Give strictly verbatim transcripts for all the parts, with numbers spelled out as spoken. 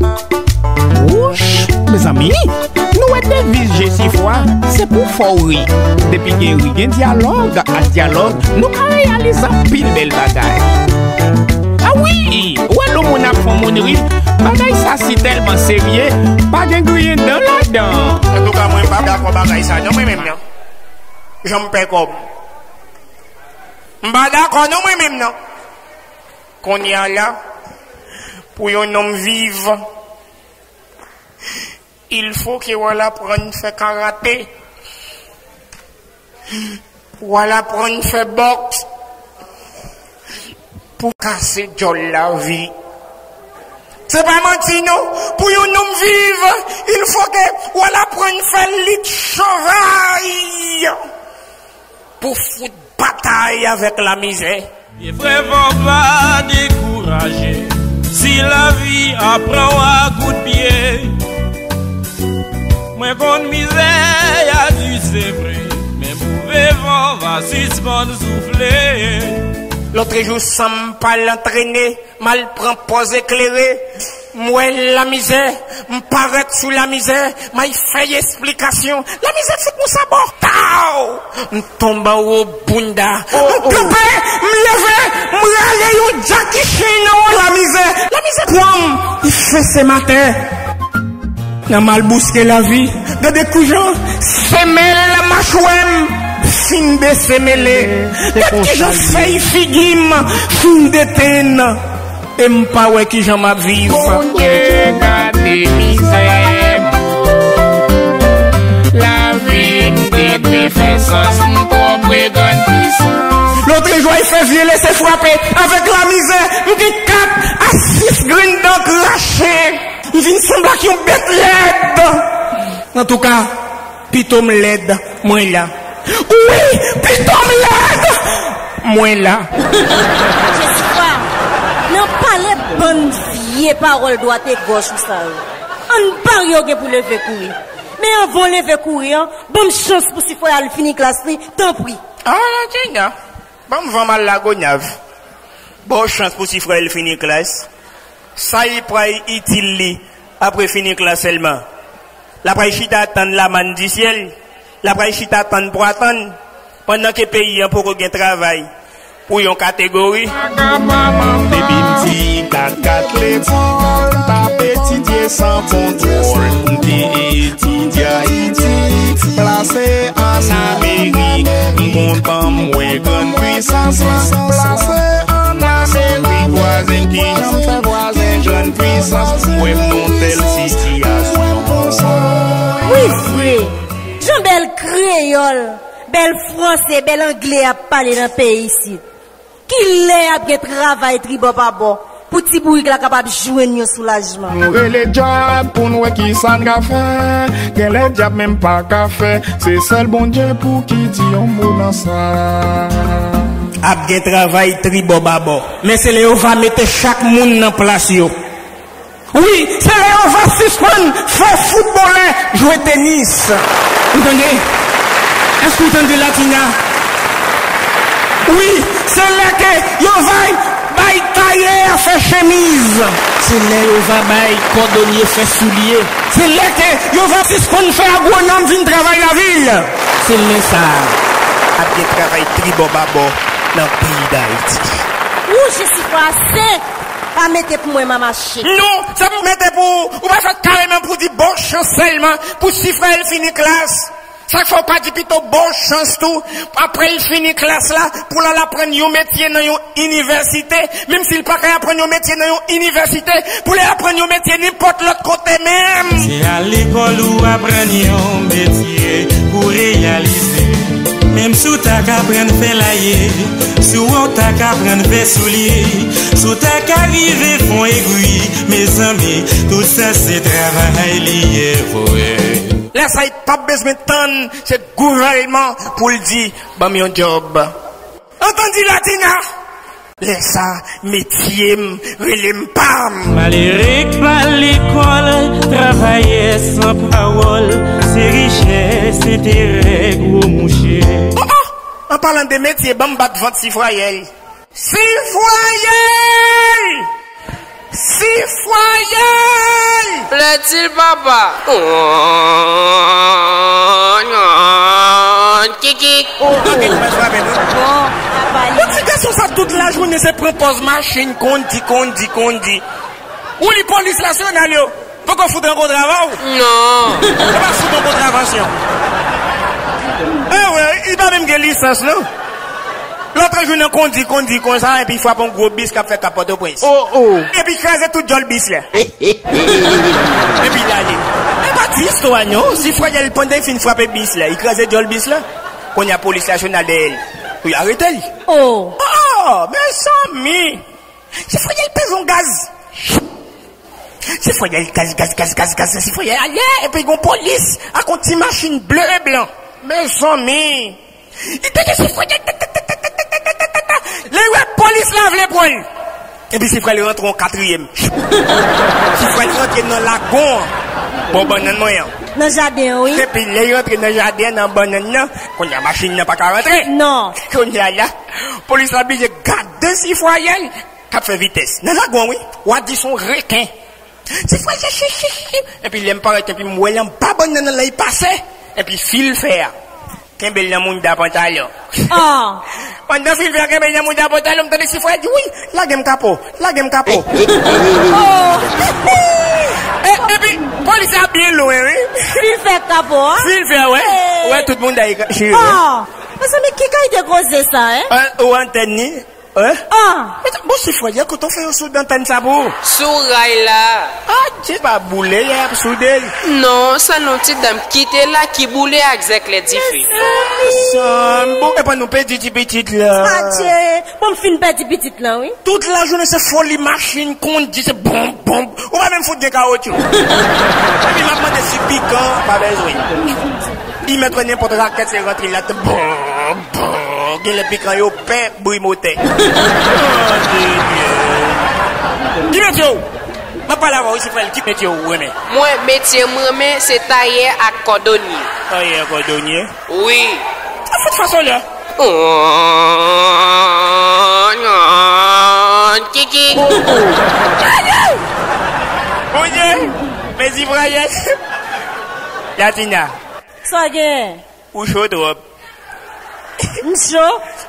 Wouch! Mezanmi, nou wè deviz Jesifwa, se pou fè w ri. Depi gen ri, gen dyalòg. Ak dyalòg, nou ka reyalize anpil bèl bagay. A wi! Ou wè lè yon moun ap fè yon moun ri, bagay sa si tèlman serye, pa gen griyen dan ladan. Antouka, mwen pa dakò bagay sa, non, mwen menm, non. Jan m pè kòb. M pa dakò, non, mwen menm, non. Kounye a la, pou yon nonm viv, il faut que w al aprann fè karate. W al aprann fè bòks pou kase djòl lavi. Se pa manti non, pou yon nonm viv, il faut que w al aprann fè lit chanvay pou fout batay avèk lamizè. Byen frè, fò w pa dekouraje. Si lavi ap pran w a kout pye, mwen konn mizè a di se vre, men move van va sispann soufle. Lotrejou, san m pa al antrene, m al pran pòz eklere. M wè lamizè, m parèt sou lamizè, m al fè y esplikasyon. Lamizè fout mwen sa bò. Taw! M tonbe anwo bounda. M kanpe, m leve, m rale yon Jackie Chan nan lamizè. Lamizè pran m, li fese m atè. Nan m al bouske lavi, gade kijan semèl machwè m fin desemele. Gad kijan fèy figi m fin detenn. E m pa wè kijan m ap viv. Bondye gade mizè m. Lavi m te dwe fè sans, m twò pre grann pwisans. Lotrejou, fevriye lese frape avèk lamizè. M gen kat a sis grenn dan krache. M vin sanble ak yon bèt lèd. Antouka, pito m lèd, mwen la. Wi, pito m lèd, mwen la. Jesifwa, nan pale bann vye pawòl dwat e gòch ou sa yo, ann parye w gen pou leve kouri. Men anvan w leve kouri an, ban m chans pou Sifrayèl fini klas li, tanpri. Ah, Latina. Ban m van m al Lagonav. Ba w chans pou Sifrayèl fini klas. Sa l pral itil li apre fini klas sèlman? L ap pral chita tann lamann di syèl? L ap pral chita tann pwa tann? Pandan ke peyi an poko gen travay pou yon kategori. Depi m ti kat kat lekòl, m t ap etidye san kontwòl. M te etidye Ayiti, plase ann Amerik. M kontan m wè grann pwisans lan. Plase ann Amerik, vwazen ki jan m fè vwazen jwenn pwisans. M wè m nan tèl sitiyasyon konsa. Wi, vre. Jan bèl kreyòl, bèl franse, bèl angle ap pale nan peyi isit. Kilè ap gen travay tribò pa bò pou ti bourik la kapab jwenn yon soulajman? Nou rele djab pou n wè kisa n ka fè. Genlè djab menm pa ka fè. Se sèl Bondye pou ki di yon mo nan sa. Ap gen travay tribò pa bò. Men se lè yo va mete chak moun nan plas yo. Wi, se lè yo va sispann fè foutbolè jwe tenis. Ou tande? Èske ou tande, Latina? Wi, se lè ke yo va bay tayè fè chemiz. Se lè yo va bay kòdonye fè soulye. Se lè ke yo va sispann fè agwonòm vin travay lavil. Se lè sa a ap gen travay tribò babò nan peyi Dayiti. Ou Jesifwa, se pa mete pou mwen, Mama Chik. Non, se pou mete pou ou. Ou pa fèt kareman pou di bon chans sèlman pou Sifrayèl fini klas. Sa k fè w pa di pito bon chans tou, apre l fini klas la, pou l al aprann yon metye nan yon inivèsite, menm si l pa ka aprann yon metye nan yon inivèsite, pou l al aprann yon metye nenpòt lòt kote menm. Se al lekòl ou aprann yon metye pou reyalize. Menm si w ta ka aprann fè laye, si w ta ka aprann fè soulye, si w ta ka rive fon egwi, mezanmi, tout sa se travay li ye vre. Lè sa, li p ap bezwen tann se gouvèlman pou l di, "Ban m yon djòb." Antandi, Latina! Lè sa, metye m rele m pa m. Malere k pa lekòl, travayè san pawòl, se richès, enterè, gwo mouche. Oh, oh! An palan de metye, ban m bat vant Sifwayèl. Sifwayèl! Sifwayèl! Di l papa. Kiki. Bon, papa li. Bon, ti gason sa tout lajounen se pran pòz machin, kondi, kondi, kondi. Ou li polis nasyonal yo. Poko fout rankontre avè w? Non. Yo pa fout rankontre avè w. Eh wi, li pa menm gen lisans, non. Lòt jou nan kondi, kondi konsa, epi frape yon gwo bis k ap fè Kap Pòtoprens. Oh, oh. Epi kraze tout djòl bis la. Epi l ale. E pa di istwa, non. Sifrayèl pandan l fin frape bis la, li kraze djòl bis la. Kounye a polis nasyonal dèyè l. Pou yo arete l. Oh. Oh, mezanmi. Sifrayèl peze yon gaz. Sifrayèl gaz, gaz, gaz, gaz, gaz, Sifrayèl ale, epi gon polis ak yon ti machin ble e blan. Mezanmi. Li tande Sifrayèl. Lè l wè polis la vle pran l. Epi Sifrayèl rantre yon katriyèm. Sifrayèl rantre nan lagon an. Bò bannann mwen an. Nan jaden an, wi. Epi lè l rantre nan jaden an, nan bannann nan, kounye a machin nan pa ka rantre. Non. Kounye a la, polis la blije gade Sifrayèl k ap fè vitès. Nan lagon, wi. W a di se yon reken. Sifrayèl, chi, chi, chi. Epi lè m parèt, epi m wè l anba bannann nan, lè l pase. Epi fil fè a kenbe l nan mouda pantalon. Oh. Pandan fil fè a kenbe l nan mouda pantalon, m tande Sifrayèl di, wi, lage m kapo, lage m kapo. Oh. E, epi, polis la byen lwen, wi. Fil fè kapo, a? Fil fè, wè. Hey. Wè, tout moun dèyè chire. Oh. Mezanmi, ki kalite koze sa, en? An, ou antèn ni? Hein? Ah! Bon, Sifrayèl, kote w fè yo soude antèn sa pou ou? Sou ray la. Adje, pa boule, y ap soude l. Non, sa non, ti dam kite la ki boule ak zèklè dife. Sanm, bon, epa nou pèdi ti pitit la. Adje, bon, m fin pèdi pitit la, wi. Tout lajounen se foli machin, kondi, se bonm, bonm. Ou pa menm fout gen kawotchou. Epi m ap mande si pikan, pa bezwen. Li mèt wè nenpòt rakèt, se rantre la, bon, bon. Genlè pikan yo pè bri motè. Oh, Senyè. Ki metye w? M ap pale avè w, Sifrayèl, ki metye w renmen? Mwen, metye m renmen, se tayè ak kòdonye. Tayè ak kòdonye? Wi. Sa fout fason lè. Oh, non, kiki. Bondye, mezi Sifrayèl. Latina. Sa w gen? Ou cho twòp. M cho?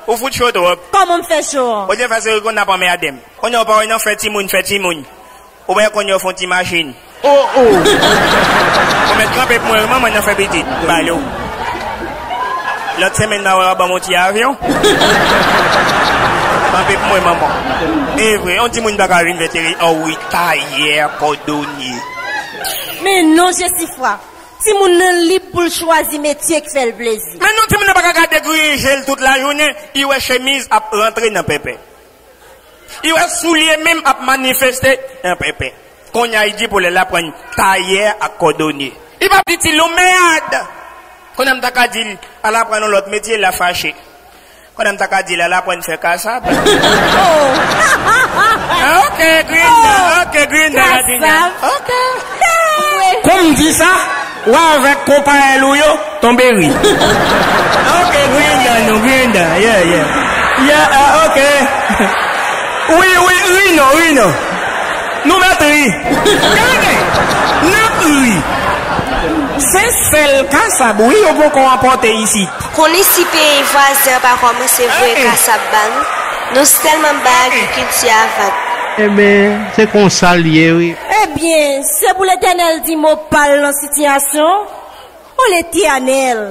Ou fout cho twòp. Kòman m fè cho an? Ou te fè se rekonn ap anmède m. Kounye a ou pa wè nan fè timoun, fè timoun. Ou pa wè kounye a ou fè yon ti machin. Oh, oh. Ou mèt kanpe pou mwen, manman nan fè pitit. Balo. Lòt semèn, nan wè w ap ban m yon ti avyon. Kanpe pou mwen, manman. E vre, yon timoun pa ka vin fè tele. Oh wi, tayè, kòdonye. Men non, Jesifra. Timoun nan lib pou l chwazi metye k fè l plezi. Men non, timoun nan pa ka gade griyen je l tout lajounen, li wè chemiz ap rantre nan pèpè. Li wè soulye menm ap manifeste nan pèpè. Kounye a, li di pou l al aprann tayè ak kòdonye. Li pa piti lomèyad. Kounye a, m ta ka di l, al aprann yon lòt metye, l a fache. Kounye a m ta ka di l al aprann fè kasab. Oh. Ah, ok, Grinda, oh, ok, Grinda, Latina. Kasab. Ok. Wi. Kon m di sa, w avèk konpayèl ou yo tonbe ri. Ok, Grinda, nou, Grinda, yeah, yeah. Yeah, ah, ok. Wi, wi, ri non, ri non. Nou mèt ri. Gade, n ap ri. Se sèl kasab, wi, yo poko enpòte isit. Konnen si peyi vwazen an pa kòmanse voye kasab ba nou, nou sèlman bay agrikilti a vag. Enben, se konsa l ye, wi. Ebyen, se pou Letènèl di mo pa l nan sitiyasyon. O Letènèl,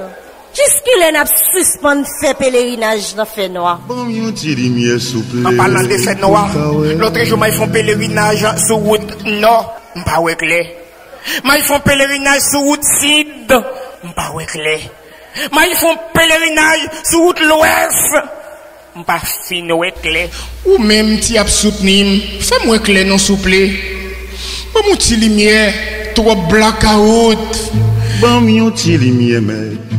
jiskilè n ap sispann fè pelerinaj nan fènwa? Ban m yon ti limyè, souple. An palan de fènwa, lòt jou, m al fè yon pelerinaj sou wout nò, m pa wè klè. M al fè yon pelerinaj sou wout sid, m pa wè klè. M al fè yon pelerinaj sou wout lwès, m pa fin wè klè. Ou menm ki ap soutni m, fè m wè klè non, souple. Ban m yon ti limyè, twòp blakawout. Ban m yon ti limyè, mèt.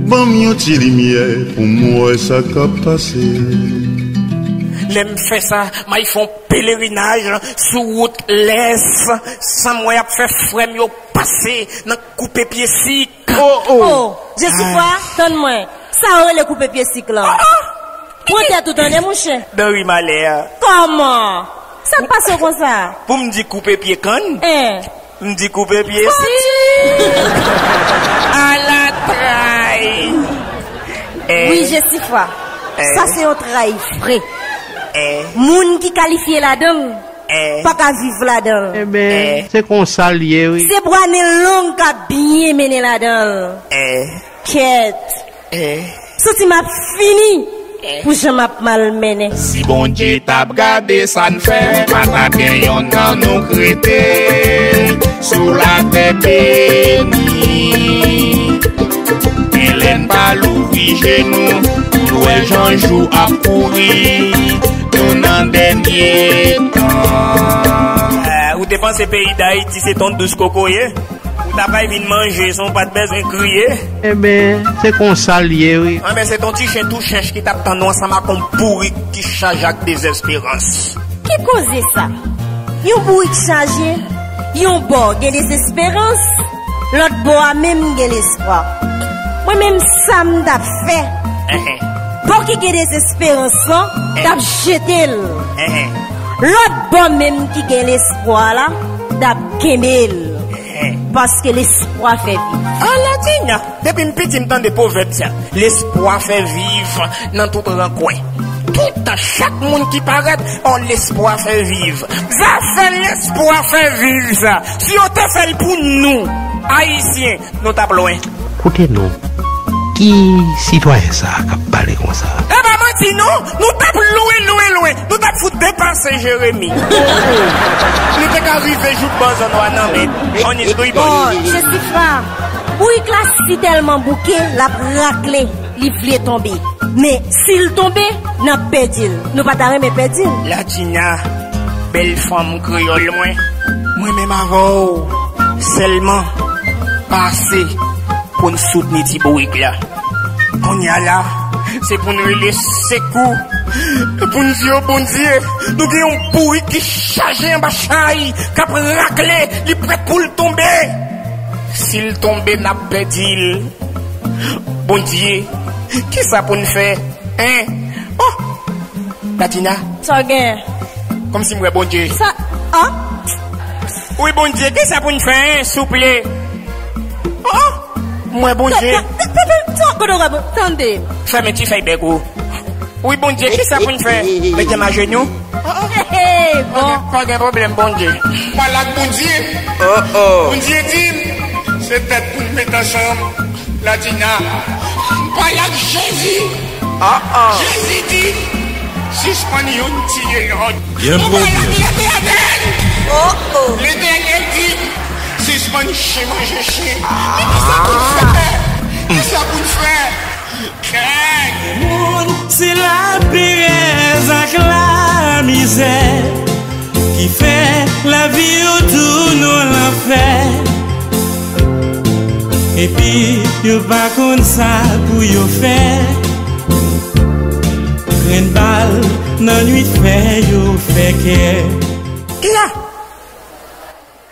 Ban m yon ti limyè pou m wè sa k ap pase. Lè m fè sa, m al fè yon pelerinaj sou wout lès, san m wè y ap fè frè m yo pase nan koupe pye sik. Oh, oh. Oh, Jesifwa, tann mwen. Sa yo rele koupe pye sik lan. Ah, ah. Pran tèt ou tande, monchè. Dan ri malè a. Kòman? Sa k pase w konsa? Pou m di koupe pye kann? Hein. M di koupe pye. Ala tray. Eh. Wi, Jesifra. Eh. Sa se yon tray vre. Eh. Moun ki kalifye ladan l, eh, pa ka viv ladan l. Ebyen, eh, se konsa l ye, wi. Se bwa nen long k ap byen mennen ladan l. Eh. Kèt. Eh. Santi m ap fini, eh, pou jan m ap malmennen. Si Bondye t ap gade sa n fè, pa t ap gen yonn nan nou k rete sou latè beni. Gen lè n pa louvri je nou pou n wè jan jou ap kouri, nou nan dènye tan. Eh, ou te panse peyi Dayiti se ton dous kokoye? Ou ta pral vin manje san w pa t bezwen kriye? Ebyen, se konsa l ye, wi. Anben, se ton ti chen tou chèch ki t ap tann ou ansanm ak yon bourik ki chaje ak dezesperans. Ki koze sa? Yon bourik chaje, yon bò gen dezesperans, lòt bò a menm gen lespwa. Mwen menm, sa m t ap fè, bò ki gen dezesperans lan, t ap jete l. Lòt bò menm ki gen lespwa la, t ap kenbe l. Paske lespwa fè viv. Ala Tina, depi m piti m tande pwovèb sa. Lespwa fè viv nan tout rankwen. Toutan, chak moun ki parèt, ò, lespwa fè viv. Zafè lespwa fè viv sa. Si yo te fè l pou nou, Ayisyen, nou t ap lwen. Koute non. Ki sitwayen sa a k ap pale konsa? E pa manti non, nou t ap lwen, lwen, lwen. Nou t ap fout depase Jeremi. Nou te ka rive jouk bò zòn wa nan men. On is doing bon. Jesifra, bourik la si tèlman bouke, l ap rakle, li vle tonbe. Men, si l tonbe, n ap pèdi l. Nou pa ta renmen pèdi l. Latina, bèl fanm kreyòl mwen, mwen menm avè w sèlman pase pou n soutni ti bourik la. Kounye a la, se pou n rele sekou, pou n di yo, Bondye, nou gen yon bourik ki chaje anba chay, k ap rakle, li prèt pou l tonbe. Si l tonbe, n ap pèdi l. Bondye, kisa pou n fè? Hein? Oh! Latina? Sa w gen? Kòmsi m wè Bondye. Sa, ah? Wi, Bondye, kisa pou n fè, hein, souple? Oh, oh! M wè Bondye. Tande. Fèmen ti fèy bèk ou. Wi, Bondye, kisa pou n fè? Mete m ajenou. Oh, oh. Hey, hey, bon. Pa gen, pa gen pwoblèm, Bondye. Pale ak Bondye. Oh, oh. Bondye di m, se tèt pou n met ansanm. Latina, m pale ak Jezi. Ah, ah. Jezi di, sispann youn tiye lòt. Byen pwòp. M pale ak Letènèl. Oh, oh. Letènèl di, sispann chen manje chen. Men kisa pou n fè? Kisa pou n fè? Kèk moun, se laperèz ak lamizè ki fè lavi yo tounen yon lanfè. Epi yo pa konn sa pou yo fè. Grenn bal nan nuit fè yo fè kè. Kisa?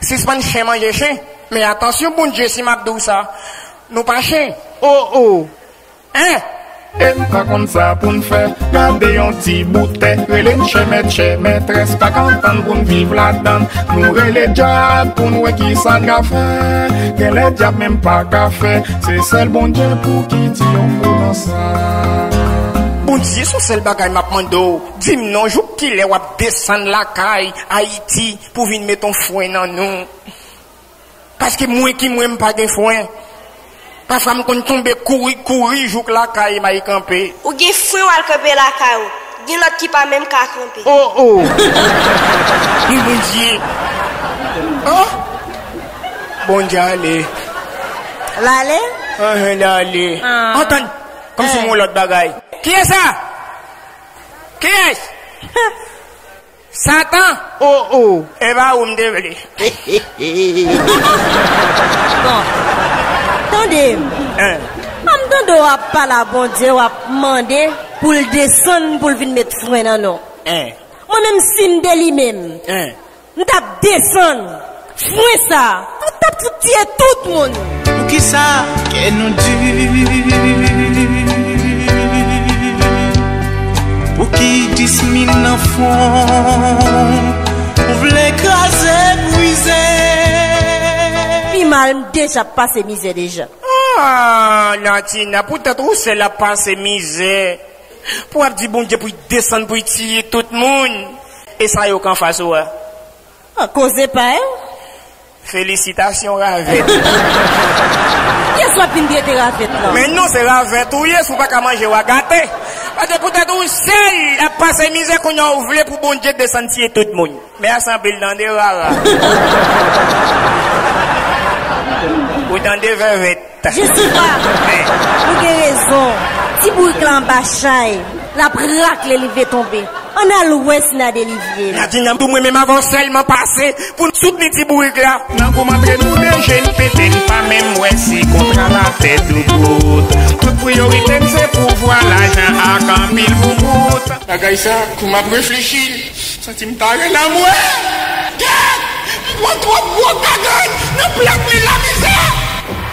Sispann chen manje chen. Men atansyon, Bondye, si m ap di w sa, nou pa chen. Oh, oh. Hein? E n pa konn sa pou n fè. Gade yon ti bout tè, rele n chè mèt chè mètrès, pa ka antann pou n viv ladann. Nou rele dyab pou n wè kisa n ka fè. Genlè dyab menm pa ka fè. Se sèl Bondye pou ki di yon mo nan sa. Bondye, se yon sèl bagay m ap mande w. Di m non, jouk kilè w ap desann lakay Ayiti pou vin met yon fren nan nou? Paske mwen ki mwen, m pa gen fren. Pafwa m konn tonbe kouri, kouri jouk lakay m al kanpe. Ou gen fren w al kanpe lakay ou. Gen lòt ki pa menm ka kanpe. Oh, oh. Bondye. Oh. Bondye ale. L ale? Enhen, l ale. Ah. Antann. Kòmsi m yon lòt bagay. Kiyès sa? Kiyès? Satan! Oh, oh! E pa ou m te vle. Bon. Tande m. Hein. An m tande w ap pale a Bondye, w ap mande pou l desann, pou l vin met fren nan nou. Hein. Mwen menm, si m te li menm, hein, m t ap desann. Fren sa, nou t ap fout tiye tout moun. Poukisa kè nou di? Pouki dismin nan fwon ou vle kraze, brize? M deja ap pase mizè deja. Ah, Latina, poutèt ou sèl ap pase mizè. Pou w ap di Bondye pou l desann, pou l tiye tout moun. E sa yo k anfas ou a? Ah, koze pa, en? Felisitasyon, Ravèt. Kiyès w ap vin trete Ravèt la? Men non, se Ravèt ou ye, si w pa ka manje, w a gate. Paske poutèt ou sèl ap pase mizè, kounye a ou vle pou Bondye desann tiye tout moun. Mèsi anpil, tande, Rara. Ou tande, Vèvèt? Jesifa, ou gen rezon. Ti bourik la anba chay. L ap rakle, li vle tonbe. Ann al wè si n a delivre l. Nadina, tou mwen menm avè w sèlman pase pou n soutni ti bourik la. Nan koumantre nou de je n pete, n pa menm wè si kontra la fè doubout. Tout priyorite n se pouvwa, lajan ak anpil boubout. Bagay sa, kou m ap reflechi, m santi m ta renmen mwen. Gad! M pran twòp gwo kagad nan plat men lamizè.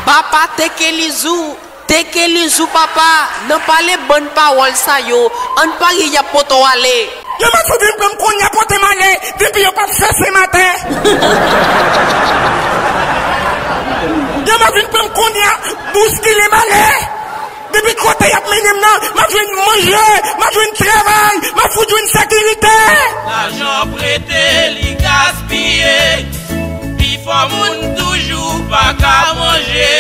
Papa Tekelizou, Tekelizou papa, nan pale bann pawòl sa yo, ann parye y ap pote w ale. Yon mèt vin pran m kounye a pote m ale, depi yo p ap fese m atè. Yon mèt vin pran m kounye a, bouskile m ale. Depi kote y ap mennen m nan, m ap jwenn manje, m ap jwenn travay, m ap fout jwenn sekirite. Lajan prete, li gaspiye. Pifò moun toujou pa ka manje.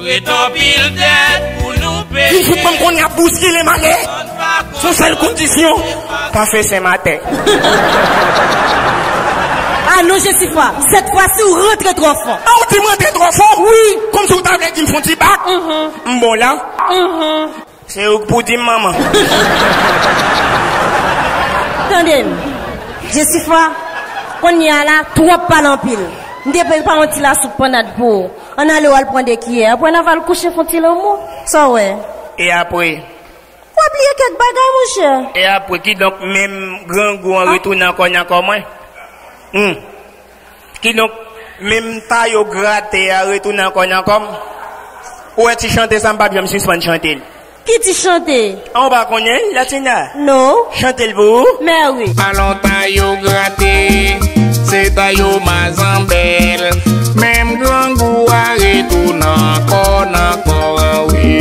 Ret anpil dèt pou nou peye. Li fout ban m kounye a bouskile m ale. Sou sèl kondisyon, pa fese m atè. Ah non, Jesifa, sèt fwa si w rantre twò fon. Ah, ou di m rantre twò fon? Wi. Kòmsi w ta vle di m fè yon ti bak? M bon la. Se ou k pou di m, manman. Tande m, Jesifa, kounye a la, twòp pale anpil. M te prepare yon ti lasoup pannad pou ou. Ann ale w al pran de kiyè. Apre n a va al kouche fè yon ti lanmou. Sa w wè? E apre? W ap bliye kèk bagay, monchè. E apre, kidonk, menm grangou an retounen ankò nan kò mwen? Hmm. Kidonk, menm ta yo grate a retounen ankò nan kò m? Ou wè ti chante sa, m p ap janm sispann chante l. Ki ti chante? An, ou pa konnen l, Latina? Non. Chante l pou ou. Mèwi. Alon ta yo grate, se ta yo mazanbèl. Menm grangou a retounen ankò nan kò an, wi.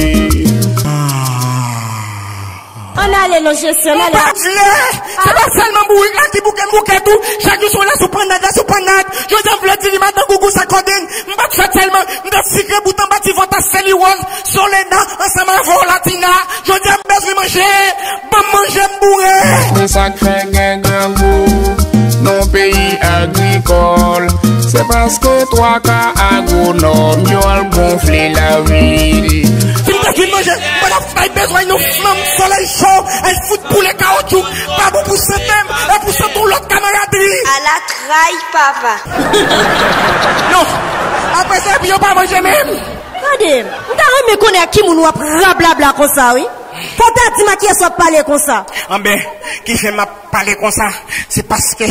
Ann ale non, Jesi, ann ale. Ou pa vle! Se pa sèlman bourik la ki bouke m bouke tou. Chak jou se yon lasoup pannad, lasoup pannad. Jodi a m vle di li madan gougou sa kodenn. M pa t fèt sèlman. M t ap sikre bout anba ti vant a Seliwòz, Solena, ansanm avè w, Latina. Jodi a m bezwen manje. Ban m manje, m boure. Men sa k fè gen grangou nan peyi agrikòl, se paske twa ka agwonòm yo al gonfle lavil. Si m te vin manje, m pa t ap bay bezwen nou fanm solèy cho, ay fout boule kawoutchou, pa bon pou sante m, e pou sante yon lòt kamaradri. Ala tray papa. Non, apre sa, epi yo pa manje menm. Tande, m ta renmen konnen ak ki moun w ap rablabla konsa, wi. Fò w ta di m ak kiyès w ap pale konsa. Anben, ki fè m ap pale konsa, se paske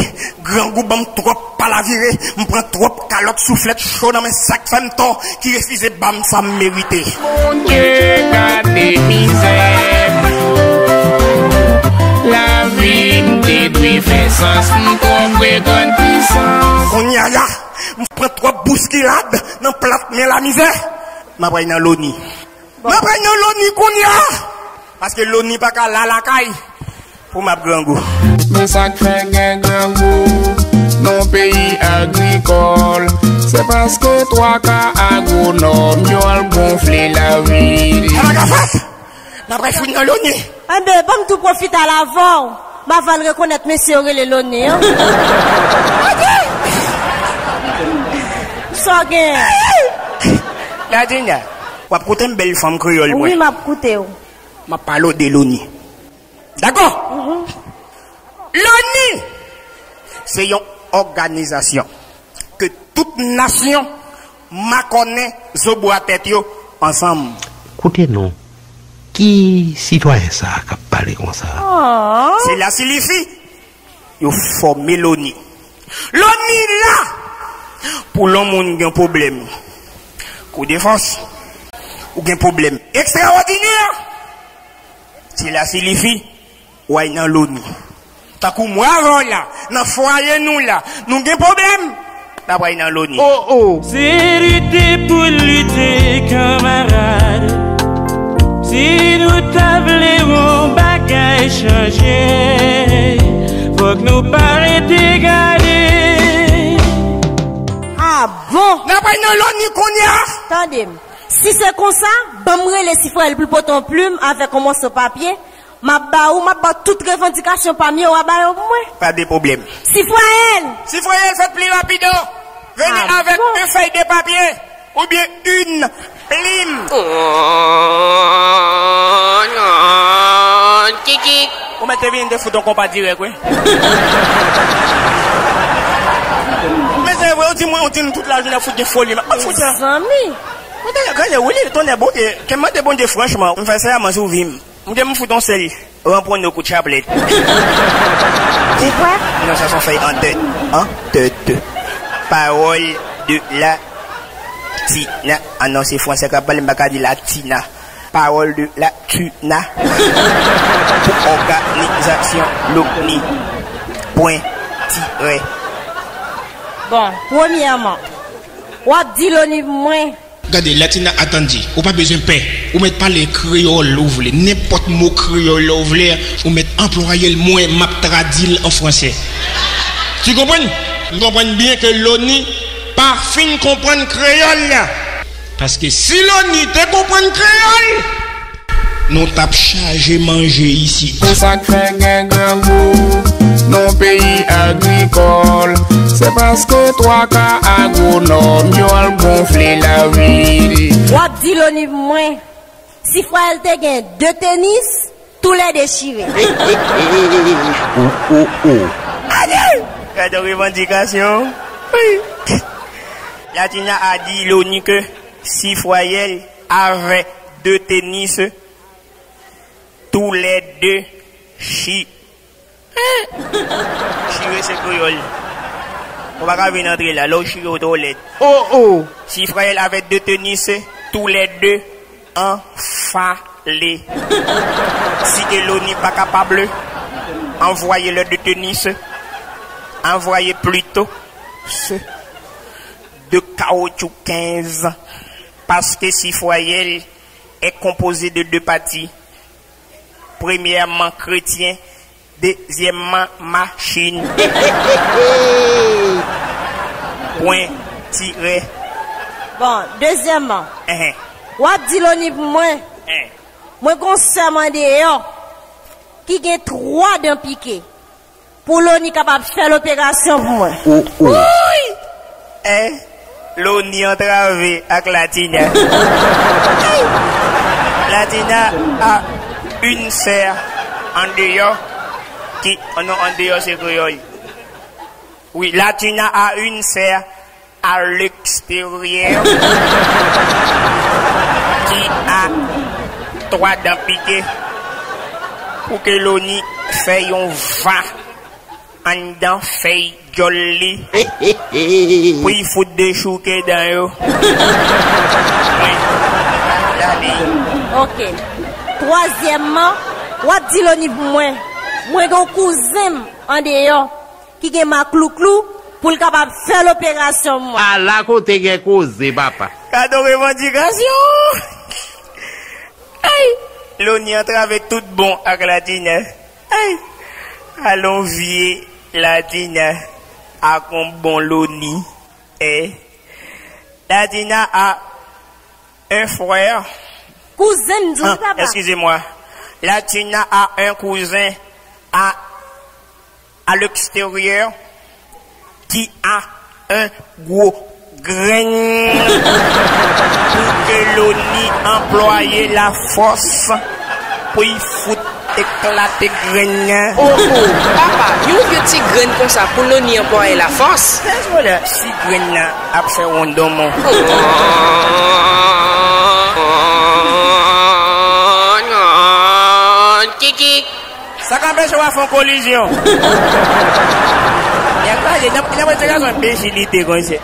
grangou ban m twòp palavire, m pran twòp kalòt souflèt cho nan men sa k fè m tò, ki refize ban m sa m merite. Bondye gade mizè m yo, lavi m te dwe fè sans, m twò vre grann pisans. Kounye a la, m pran twòp bouskilad nan plat men lamizè. M ap al nan loni. M ap al nan loni kounye a. Paske loni pa ka la lakay pou m ap grangou. Men sa k fè gen grangou nan peyi agrikòl, se paske twa ka agwonòm yo al gonfle lavil. Sa pa ka fèt! N ap al fout nan loni. Enben, ban m tou pwofite al avè w. M ava al rekonèt mesye yo rele Loni an. Sa w gen? Nadina, w ap koute m, bèl fanm kreyòl mwen? Wi, m ap koute w. M ap pale w de Loni. Dakò? Mhm. Loni, se yon òganizasyon ke tout nasyon makònen zo bwa tèt yo ansanm. Koute non, ki sitwayen sa a k ap pale konsa? Oh. Sila silifi yo fòme Loni. Loni la pou lè yon moun gen pwoblèm kou defans, ou gen pwoblèm ekstraòdinè, sila silifi w al nan Loni. Tankou mwen avè w la, nan fwaye nou la, nou gen pwoblèm. N ap pral nan Loni. Oh, oh. Se lite pou lite, kanmarad. Si nou ta vle yon bagay chanje, fòk nou pa rete gade. Ah bon? N ap pral nan Loni kounye a. Tande m. Si se konsa, ban m rele Sifrayèl pou l pote yon plim avèk yon mòso papye. M ap ba ou, m ap ba w tout revandikasyon pa m yo, w a ba yo pou mwen. Pa de pwoblèm. Sifrayèl! Sifrayèl, fèt pli rapido! Vini avèk yon fèy de papye oubyen yon plim. Kiki. Ou mèt te vin te fout yon konpa dirèk, wi. Men se vre, ou di mwen, ou di nou tout lajounen ap fout gen foli. M ap fout sa. Mezanmi. Mwen te gade, wi, li tonnè Bondye. Ke m mande Bondye franchman, m fè sèman sou vi m. M gen m fout on sèl ranpon nou kout chaplèt. Ou kwè? Non, sa se yon fèy an tèt. An tèt. Pawòl de la Tina. Ah non, se fransè k ap pale, m pa ka di Latina. Pawòl de la Tina. Pou òganizasyon Loni. Pwen. Tirè. Bon, premyèman, w ap di Loni pou mwen. Gade, Latina, atandi, ou pa bezwen pè. Ou mèt pale kreyòl ou vle. Nenpòt mo kreyòl ou vle, ou mèt anplwaye l, mwen, m ap tradi l an fransè. Tu konprann? M konprann byen ke Loni pa fin konprann kreyòl la. Paske si Loni te konprann kreyòl, nou t ap chaje manje isit. Se sa k fè gen grangou nan peyi agrikòl. Se paske twa ka agwonòm yo al gonfle lavil. W ap di Loni pou mwen, Sifrayèl te gen de tenis, toulède chire. Oh, oh, oh. Gade yon revandikasyon. Wi. Latina a di Loni ke Sifrayèl avè de tenis, toulède chi-, chire se kreyòl. Ou pa ka vin antre la, lè w chire w twò lèd. Oh, oh. Sifrayèl avè de tenis, toulède anfale. Si ke Loni pa kapab anvwaye lè de tenis, anvwaye plito se de kawotchou kenz, paske Sifrayèl est composé de deux parties. Premièrement, chrétien, deuxièmement, machine. Pwen, tirè. Bon, dezyèmman, Ehe. W ap di Loni pou mwen. Ehe. Mwen gon sè m andeyò ki gen twa dan pike. Pou Loni kapab fè loperasyon pou mwen. Oh, oh. Wouy! Eh, Loni antrave ak Latina. Latina a une sœur en dehors qui, oh non, en dehors c'est créole. Oui, Latina a une sœur à l'extérieur qui a twa dan pike pou ke Loni fè yon va anndan fèy djòl li pou y fout dechouke dan yo. Mwen, la li. Ok. Twazyèmman, w ap di Loni pou mwen. Mwen gen yon kouzen m andeyò ki gen maklouklou pou l kapab fè loperasyon pou mwen. Ala kote gen koze, papa. Gade yon revandikasyon. Ay! Loni antrave tout bon ak Latina. Ay! Alon vye Latina ak yon bon Loni. Eh. Latina a un frère. Kouzen m di wi, papa. Excusez-moi. Latina a un cousin à, à l'extérieur qui a un gwo grenn pou ke Loni anplwaye lafòs pou y fout eklate grenn nan. Oh, oh, papa, yon vye ti grenn konsa pou Loni anplwaye lafòs? Pèsonè, si grenn nan ap fè wondonmon. Kiki. Sa k anpeche w a fè yon kolizyon? Nèg la, nèg la, nèg la, se yon enbesilite konsa.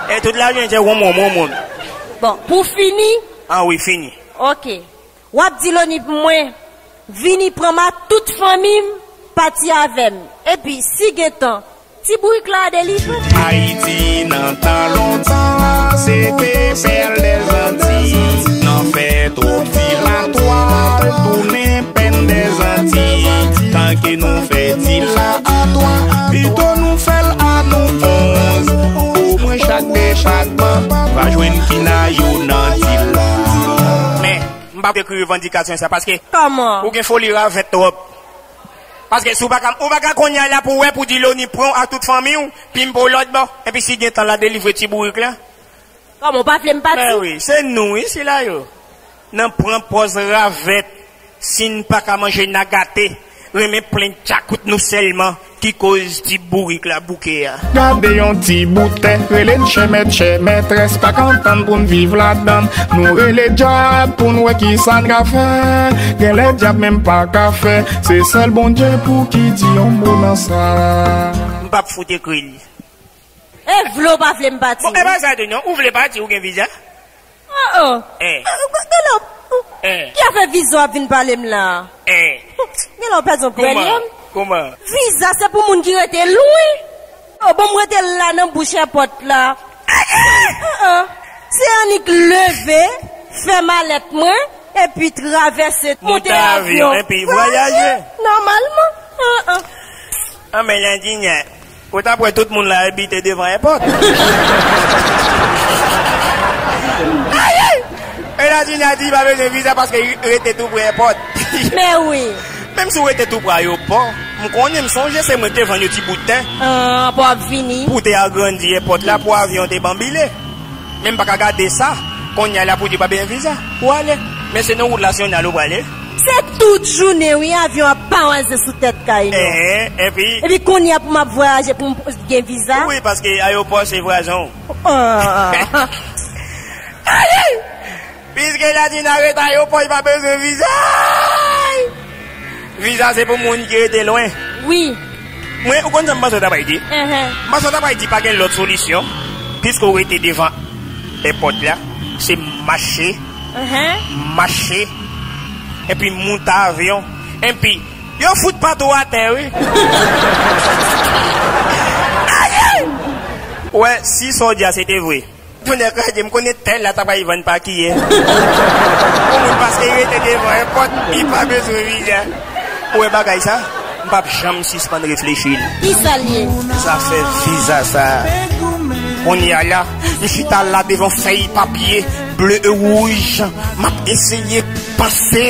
E tout lajounen se wonm, wonm, wonm, wonm. Bon, pou fini. Ah wi, fini. Ok. W ap di Loni pou mwen, vini pran m ak tout fanmi m, pati avè m. Epi, si gen tan, Ti bourik la delivre. Ayiti nan tan lontan, se te pèl dèzantiy. Nan fè twòp dilatwal, tounen pèn dèzantiy. Tanke nou fè dilatwa, pito nou fè l a nou onz. Omwen chak depatman va jwenn kina yo nan dila. Men, m p ap ekri revandikasyon sa, paske Kòman? Ou gen foli ravèt twòp. Paske si w pa ka, ou pa ka kounye a la pou w wè, pou di Loni pran w ak tout fanmi w, pi m pou lòt bò, epi si gen tan la delivre ti bourik la. Kòman, ou pa vle m pati? Mè wi, se nou wi sila yo. Nan pran pòz ravèt, si n pa ka manje n a gate, renmen plenn djakout nou sèlman ki koz ti bourik la bouke a. Gade yon ti bout tè, rele n chè mèt, chè mètrès, pa ka antann pou n viv ladan l. Nou rele dyab pou n wè kisa n ka fè. Genlè dyab menm pa ka fè. Se sèl Bondye pou ki di yon mo nan sa. M p ap fout ekri l. E vle w pa vle m pati. Bon, e pa sa tou non, ou vle pati, ou gen viza? Oh, oh. Eh. Ah, ah, ah, non. Eh. Ki afè viza w ap vin pale m la? Eh. Genlè w pèdi yon pwèlyèm. Kouman? Kouman? Viza se pou moun ki rete lwen. Oh, bon, m rete la nan bouch èpòt la. Ah, ah. Se annik leve, fè malèt mwen, epi travèse, monte avyon, epi vwayaje. Vwayaje, nòmalman. Ah, ah. Ah, men Ladinya, ou t ap wè tout moun la abite devan èpòt. Ayy! E Ladinya di pa bezwen viza paske li rete tou pre èpòt. Mè wi. Menm si w rete tou pre ayewopò, m konnen, m sonje se mwen ki te vann yon ti bout tè. Ah, pou w ap vini. Pou te agrandi èpòt la, pou avyon te banbile. Men m pa ka gade sa. Kounye a la pou di pa bezwen viza. Ou ale. Men se nan wout nasyonal ou prale. Se tout jounen wi avyon ap pawaze sou tèt kay nou. Ehe, epi? Epi kounye a pou m ap vwayaje pou m gen viza? Wi, paske ayewopò se vwazen w. Ah. Ayy! Piske Ladinya rete ayewopò, li pa bezwen viza. Viza se pou moun ki rete lwen. Wi. Mwen, ou konn sa m panse w ta pral di? Enhen. M panse w ta pral di pa gen lòt solisyon, piske w rete devan èpòt la, se mache, enhen, mache, epi moute avyon, epi yo fout patou atè, wi. Ayy! Wè, si sa w di a se te vre, Tonnè kraze m, konnen tè la ta pral vann pa kiyè. Pou moun paske rete devan èpòt, li pa bezwen viza. Ou wè bagay sa? M p ap janm sispann reflechi l. Kisa l ye? Zafè viza sa. Kounye a la, m chita la devan fèy papye ble e wouj. M ap eseye panse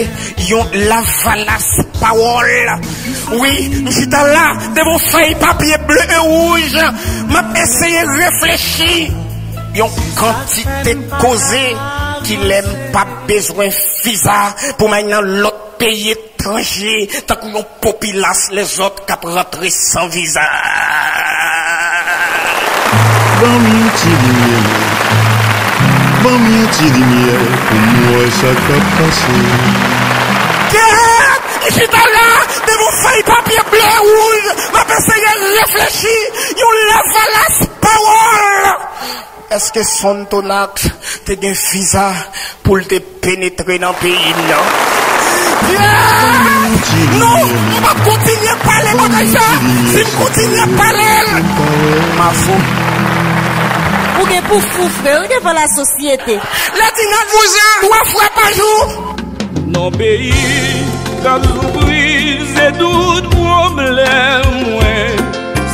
yon lavalas pawòl. Wi, m chita la devan fèy papye ble e wouj. M ap eseye reflechi. Yon kantite koze ki lè m p ap bezwen viza pou m al nan lòt peyi etranje, tankou yon popilas lèzòt k ap rantre san viza. Ban m yon ti limyè. Ban m yon ti limyè pou m wè sa k ap pase. Kèt! M chita la, devan fèy papye ble e wouj, m ap eseye reflechi yon lavalas pawòl. Èske Sonthonax te gen viza pou l te penetre nan peyi n nan? Yeah! Non, m p ap kontinye pale bagay sa. Si m kontinye pale l, m a fou. Ou gen pou fou, frè, wi, devan lasosyete. Lè ti nan vouzan, twa fwa pa jou. Non peyi k ap soufri, se tout pwoblèm mwen.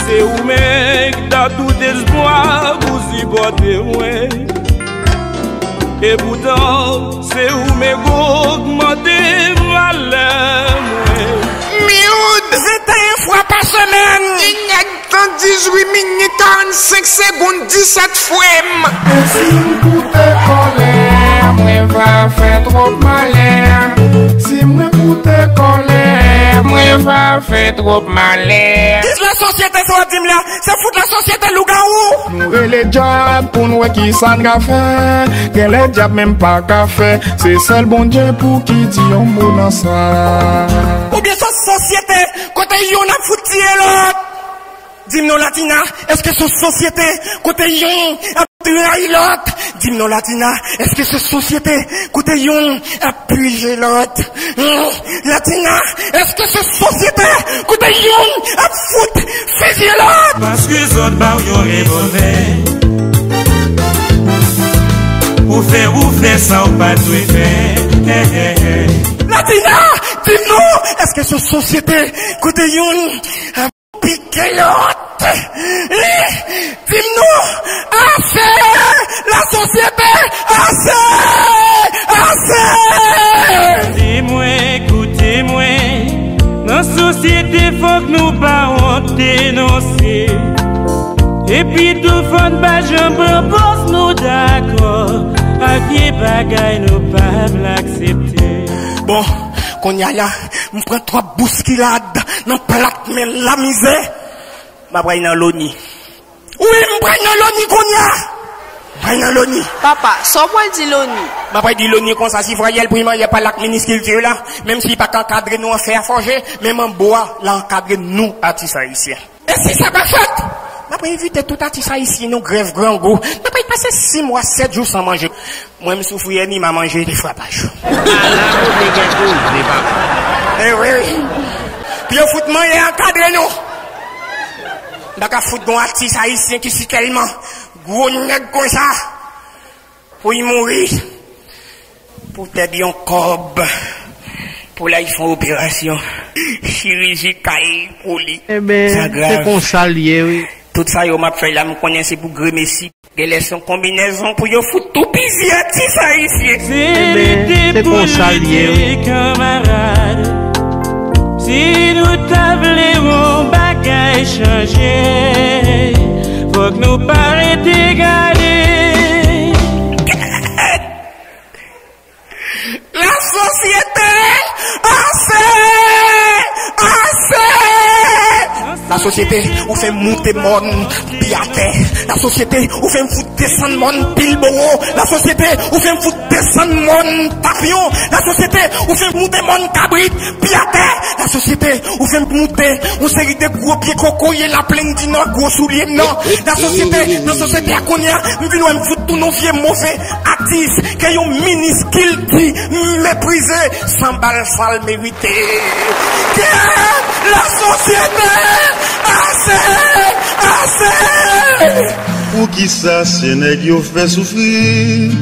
Se ou menm k ta tout espwa pou sipòte mwen. Epoutan, se ou menm k ogmante malè mwen. Mild! Venteyen fwa pa semèn! Ti nèg! Tan dizuit minit, karannsenk segonn, disèt frèm. E si m koute kòlè, mwen va fè twòp malè. Si mwen koute kòlè, mwen va fè twòp malè. Dis lasosyete sa w ap di m la, se fout lasosyete lougawou. Nou rele dyab pou n wè kisa n ka fè. Genlè dyab menm pa ka fè. Se sèl Bondye pou ki di yon mo nan sa. Oubyen se sosyete kote yonn ap fout tiye lòt. Di m non, Latina, èske se yon sosyete kote yon ap trayi lòt. Di m non, Latina, èske se sosyete kote youn ap pije lòt? Hmm, Latina, èske se sosyete kote youn ap fout fizye lòt? Paske zòt ba w yon revòlvè pou fè ou fè sa w pa dwe fè. Latina, di m non, èske se sosyete kote youn ap pike lòt? Di m non, ase! Lasosyete, ase! Ase! Koute mwen, koute mwen, nan sosyete fòk nou pa wont denonse. Epi tou fò n pa janm pran pòz nou dakò ak vye bagay nou pa vle aksepte. Bon, kounye a la, m pran twòp bouskilad nan plat men lamizè. M ap pral nan loni. Wi, m pral nan loni kounye a. M pral nan loni. Papa, sa w pral di loni? M ap pral di loni konsa, si Frayèl Primanyè pale ak minis kilti la, menm si li pa ka ankadre nou an fè a fòje, menm an bwa, l a ankadre nou, atis ayisyen. E si sa pa fèt, m ap envite tout atis ayisyen nou grèv grangou. N ap pase sis mwa, sèt jou san manje. Mwen, m soufri ènmi, m a manje de fwa pa jou. Ala kote gen koze, papa. E wi, wi. Pou yo fout manyen ankadre nou. M pa ka fout gon atis ayisyen ki si tèlman gwo nèg konsa pou l mouri poutèt yon kòb pou l al fè yon operasyon chirijikal pou li. Ebyen, se konsa l ye, wi. Tout sa yo m ap fè la, m konnen se pou gremesi. Genlè se yon konbinezon pou yo fout toupizi atis ayisyen. Se konsa l ye, wi. Kanmarad, si nou ta vle yon bagay chanje, fòk nou pa rete gade. Lasosyete, ase! Ase! Lasosyete, ou fè m moute mòn pi atè. Lasosyete, ou fè m fout desann mòn Pilbowo. Lasosyete, ou fè m fout desann mòn Papyon. Lasosyete, ou fè m moute mòn Kabrit pi atè. Lasosyete, ou fè m moute yon seri de gwo pye kokoye Laplenn di Nò, gwo soulye m nan. Lasosyete, nan sosyete a kounye a, m vin wè m fout tou non vye move atis ke yon minis kilti meprize san ba l sa l merite. Ke lasosyete, ase, ase! Poukisa se nèg yo fè soufri?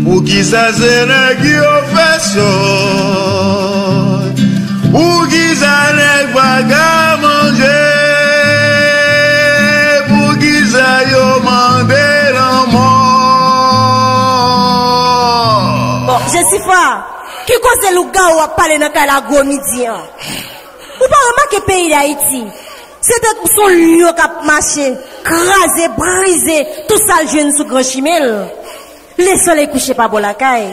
Poukisa se nèg yo fè sòt? Poukisa nèg pa ka manje? Poukisa yo mande lanmò? Bon, Jesifa, ki koze lougawou ap pale nan kay la gwo midi an? Ou pa remake peyi Dayiti, se tankou se yon lyon k ap mache, kraze, brize, tout sa l jwenn sou gran chimen l. Lesolèy kouche pa bò lakay.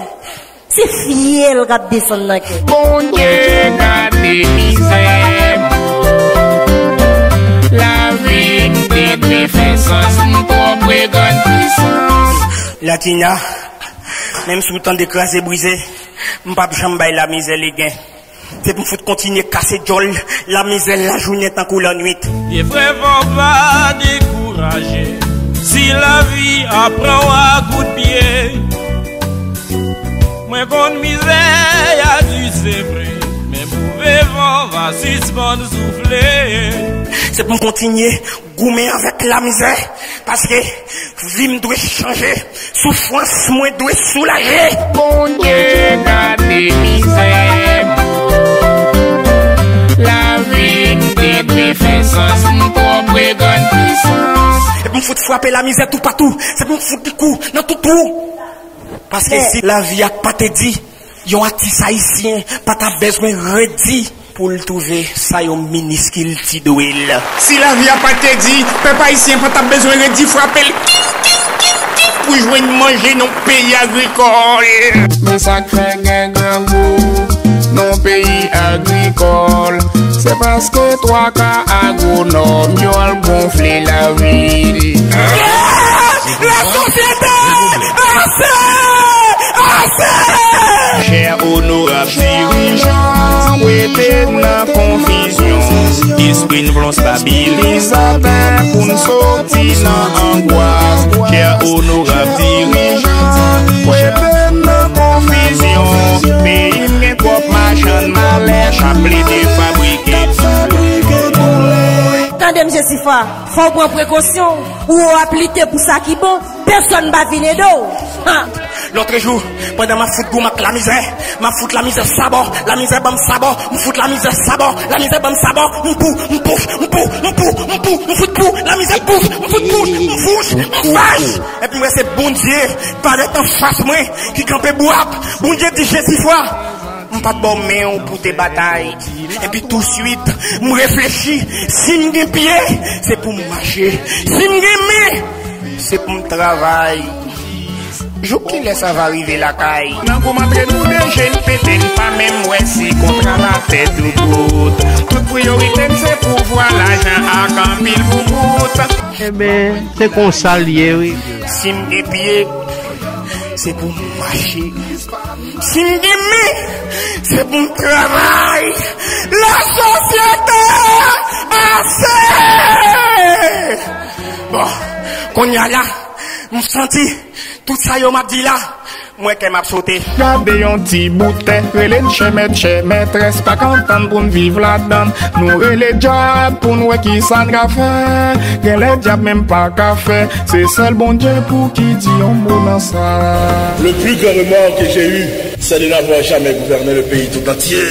Se fyèl k ap desann nan kè. Bondye gade mizè m. Lavi m te dwe fè sans, m twò pre grann pisans. Latina, menm si w tande kraze brize, m p ap janm bay lamizè legen. Se pou m fout kontinye kase djòl lamizè lajounen tankou lannwit. Vye frè, fò w pa dekouraje si lavi a pran w a kout pye. Mwen konn mizè a di se vre, men move van va sispann soufle. Se pou m kontinye goumen avèk lamizè, paske vi m dwe chanje, soufrans mwen dwe soulaje. Bondye gade mizè m. Lavi m te dwe fè sans, m twò pre grann pisans. Se pou m fout frape lamizè toupatou, se pou m fout li kou nan tout twou. Paske si lavi a pa te di, yon atis ayisyen pa t ap bezwen redi pou l twouve sa yon minis kilti dwe l. Si lavi a pa te di, pèp ayisyen pa t ap bezwen redi frape l king, king, king, king pou jwenn manje nan peyi agrikòl. Men sa k fè gen grangou nan peyi agrikòl, se paske twa ka agwonòm yo al gonfle lavil. Lasosyete, ase! Ase! Chè onorab dirijan, wete n nan konfizyon. Espri n vle yon stabilizatè pou n soti nan angwas. Chè onorab dirijan, kwè m nan konfizyon. Peyi m gen twòp machann malè k ap plede fabrike doulè. Tande m, Jesifra, fò w pran prekosyon w, ou ap lite pou sa ki bon, pèsonn pa vin ede w. Ha! Lòtrejou, pandan m ap fout goumen ak lamizè, m ap fout lamizè sabò, lamizè ban m sabò, m fout lamizè sabò, lamizè ban m sabò, m pou, m pouf, m pou, m pou, m pou, m fout pou, lamizè pouf, m fout pou, m fouch, m fach. Epi m wè se Bondye, parèt anfas mwen, ki kanpe bwap. Bondye di, Jesifra, m pa t ba w men w pou te batay. Epi touswit, m reflechi, si m gen pye, se pou m mache. Si m gen men, se pou m travay. Jou kilè sa va rive lakay? Nan goumen antre nou de je n pete, n pa menm wè si kontra la fè doubout. Tout priyorite n se pouvwa, lajan ak anpil boubout. Eben, se konsa l ye, wi. Si m gen pye, se pou m mache. Si m gen men, se pou m travay. Lasosyete ase! Bon, kounye a la, m santi tout sa yo m ap di la, m wè kè m ap sote. Gade yon ti bout tè, rele n chè mèt, chè mètrès, pa ka antann pou n viv ladann. Nou rele dyab pou n wè kisa n ka fè. Genlè dyab menm pa ka fè. Se sèl Bondye pou ki di yon mo nan sa. Le plus grand remords que j'ai eu, c'est de n'avoir jamais gouverné le pays tout entier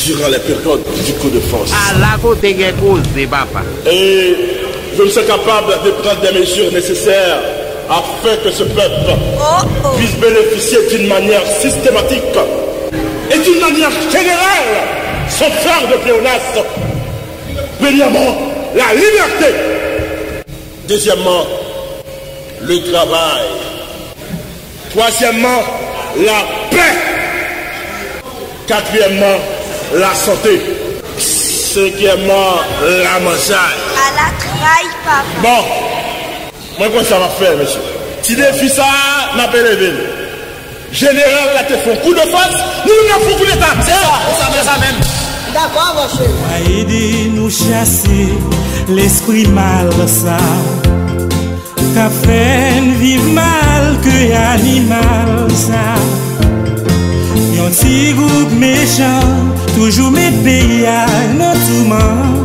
durant les périodes du coup de force. Ala kote gen koze, papa. Et je me sens capable de prendre des mesures nécessaires afin que ce peuple puisse bénéficier d'une manière systématique et d'une manière générale son fardeau de pléonasme. Premièrement, la liberté. Deuxièmement, le travail. Twazyèmman, lapè. Katriyèmman, lasante. Senkyèmman, lamanjay. Ala tray, papa. Bon, mwen konn sa m ap fè, mesye. Ti defi sa a, n ap eleve l. Jeneral la te fè yon kou de fòs, nou menm n ap fè yon kou deta. Se sa, se sa menm. M dakò avè w, cheri. Wa ede nou chase lespri mal sa. K ap fè n viv mal ke animal sa. Yon ti gwoup mechan toujou met peyi a nan touman.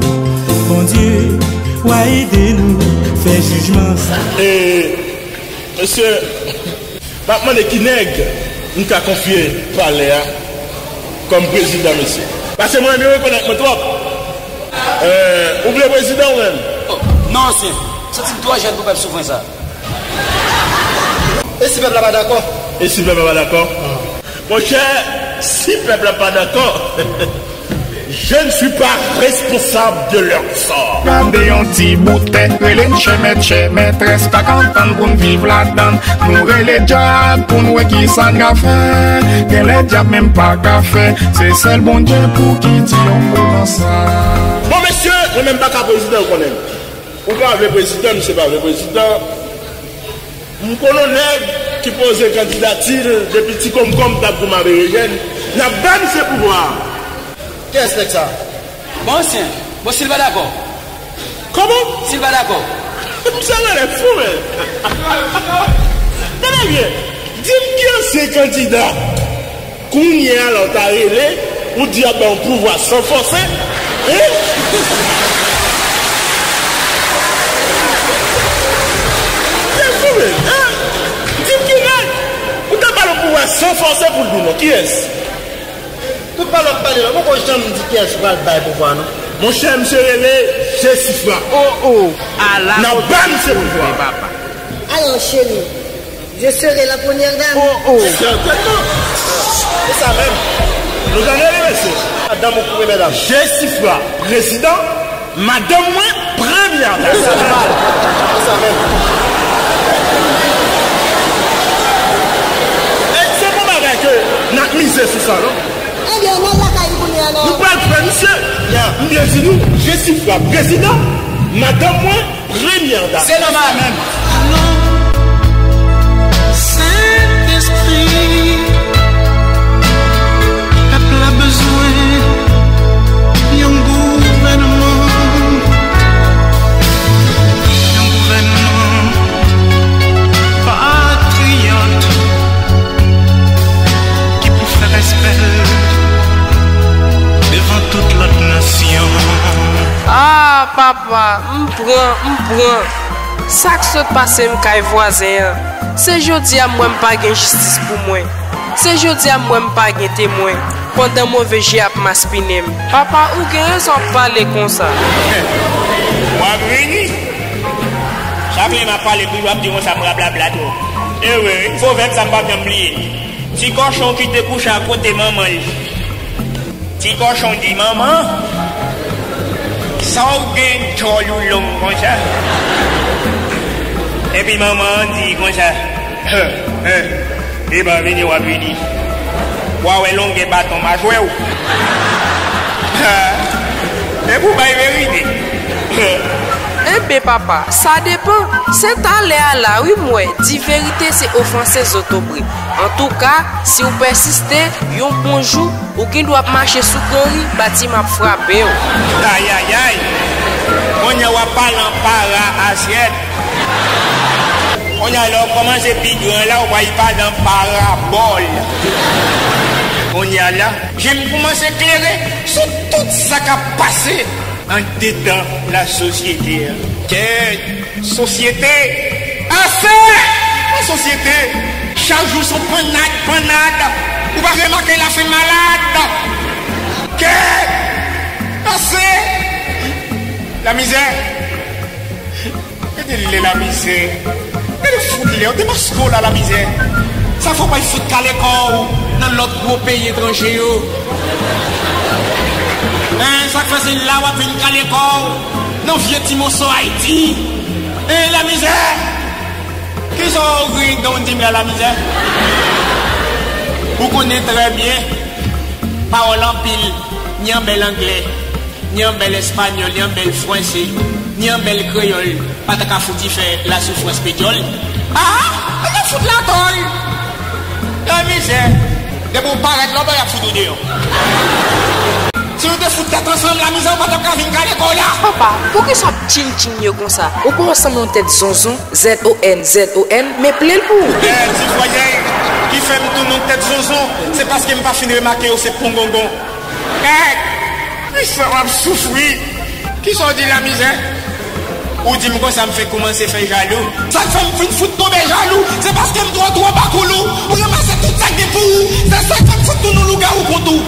Bondye, w a ede nou fè jijman sa. E, mesye, m ap mande ki nèg m ka konfye palè a kòm prezidan, mesye. Paske mwen, yo rekonèt mwen twòp. Euh, ou vle prezidan ou menm? Oh, non, ansyen. Santi m twò jèn pou pèp soufran sa. E si pèp la pa dakò? E si pèp la pa dakò? Monchè, si pèp la pa dakò, je ne suis pas responsable de leur sort. Gade yon ti bout tè, rele n chè mèt, chè mètrès, pa ka antann pou n viv ladann. Nou rele dyab pou n wè kisa n ka fè. Genlè dyab menm pa ka fè. Se sèl Bondye pou ki di yon mo nan sa. Bon, mesye, mwen menm pa ka prezidan, ou konnen. Ou pa vle prezidan, misye pa vle prezidan. M konn yon nèg ki poze kandidati l depi ti konmkonm t ap goumen avè Eugène. N ap ba misye pouvwa a. Kiyès nèg sa? Bon, ansyen. Bon, si l pa dakò. Kòman? Si l pa dakò. Misye genlè fou, men. Tande byen. Di m ki ansyen kandida. Kounye a la, ou ta rele, ou di ap ba w pouvwa san fòse, hein? Se fou, men, hein? Di m ki nèg, ou ta ba l pouvwa san fòse pou l di non. Kiyès? Tout pale w ap pale la, ou poko janm di kiyès ou pral bay pouvwa, non? Monchè, misye rele Jesifra. Oh, oh, ala. N ap ba misye pouvwa. Papa. Alors, chérie, je serai la première dame. Oh, oh. Sètènman. Se sa menm. Nou gade li, mesye. Madanm ou premyè dam. Jesifra, prezidan, madanm mwen, premyè dam. Se sa menm. E se bon bagay ke n ap mize sou sa, non? Ebyen, n al lakay li kounye a, non? Nou pral pran misye. Ya. M byen di nou, Jesifra, prezidan, madanm mwen, premyè dam. Se nòmal. Alò, Sentespri, pèp la bezwen yon gouvènman, yon gouvènman Pran, m pran. Sa k sot pase m kay vwazen an. Se jodi a m wè m pa gen jistis pou mwen. Se jodi a m wè m pa gen temwen. Pandan move je ap maspinen m. Papa, ou gen rezon ap pale konsa. W ap vini. Chak lè m ap pale pou w ap di konsa m rablabla twòp. E wi, wi, fo vèb sa m p ap janm bliye. Ti kòchon ki te kouche akote manman l. Ti kòchon di, "Manman, sa w gen djòl ou long konsa?" Epi manman an di konsa, "Hen, hen, li pa vini, w ap vini. W a wè longè baton m a jwe w." E pou bay verite. Enben papa, sa depan. Se talè a la wi m wè di verite se ofanse zotobre. Antouka, si w pèsiste, yon bon jou, ou gendwa ap mache sou granri, batiman ap frape w. Ayayay! Kounye a w ap pale an para asyèt. Kounye a lè w kòmanse pi gran la, w pral pale an parabòl. Kounye a la, je m kòmanse klere sou tout sa k ap pase andedan lasosyete a. Kèt! Sosyete! Ase! Yon sosyete! Chak jou se yon pannad, pannad! Ou pa remake la fè malad! Kè! Ase! Lamizè! Gade lè lamizè! Gade fout lè! Ou demaske w la lamizè! Sa fè w pa al fout kale kò w nan lòt gwo peyi etranje yo! Hein, sa k fè se la w ap vin kale kò w nan vye ti moso Ayiti? Hein, lamizè! Kisa w gen dan w di m la, lamizè? Ou konnen trè byen, pawòl anpil, ni an bèl anglè, ni an bèl espanyòl, ni an bèl franse, ni an bèl kreyòl, pa ta ka fouti fè lasoufrans pedyòl. Ah! Ou te fout latòl! Lamizè! Depi w parèt la, w pa y ap fout ou deyò. Si nou te fout tèt ansanm, lamizè, ou pa t ap ka vin kale kò w la. Papa, poukisa w ap tchintchin yo konsa? Ou pa wè w sanble yon tèt zonzon? Z O N, Z O N, men ple l pou ou. Eh, ti vwayay, ki fè m tounen yon tèt zonzon, se paske m pa fin remake yo se pongongon. Eh, kisa w ap soufri? Kisa w di lamizè? Ou di m konsa m fenk kòmanse fè jalou. Sa k fè m fin fout tonbe jalou, se paske m twò twò bakoulou. Ou ranmase tout sa k gen pou ou. Se sa k fè m fout tounen lougawou kont ou.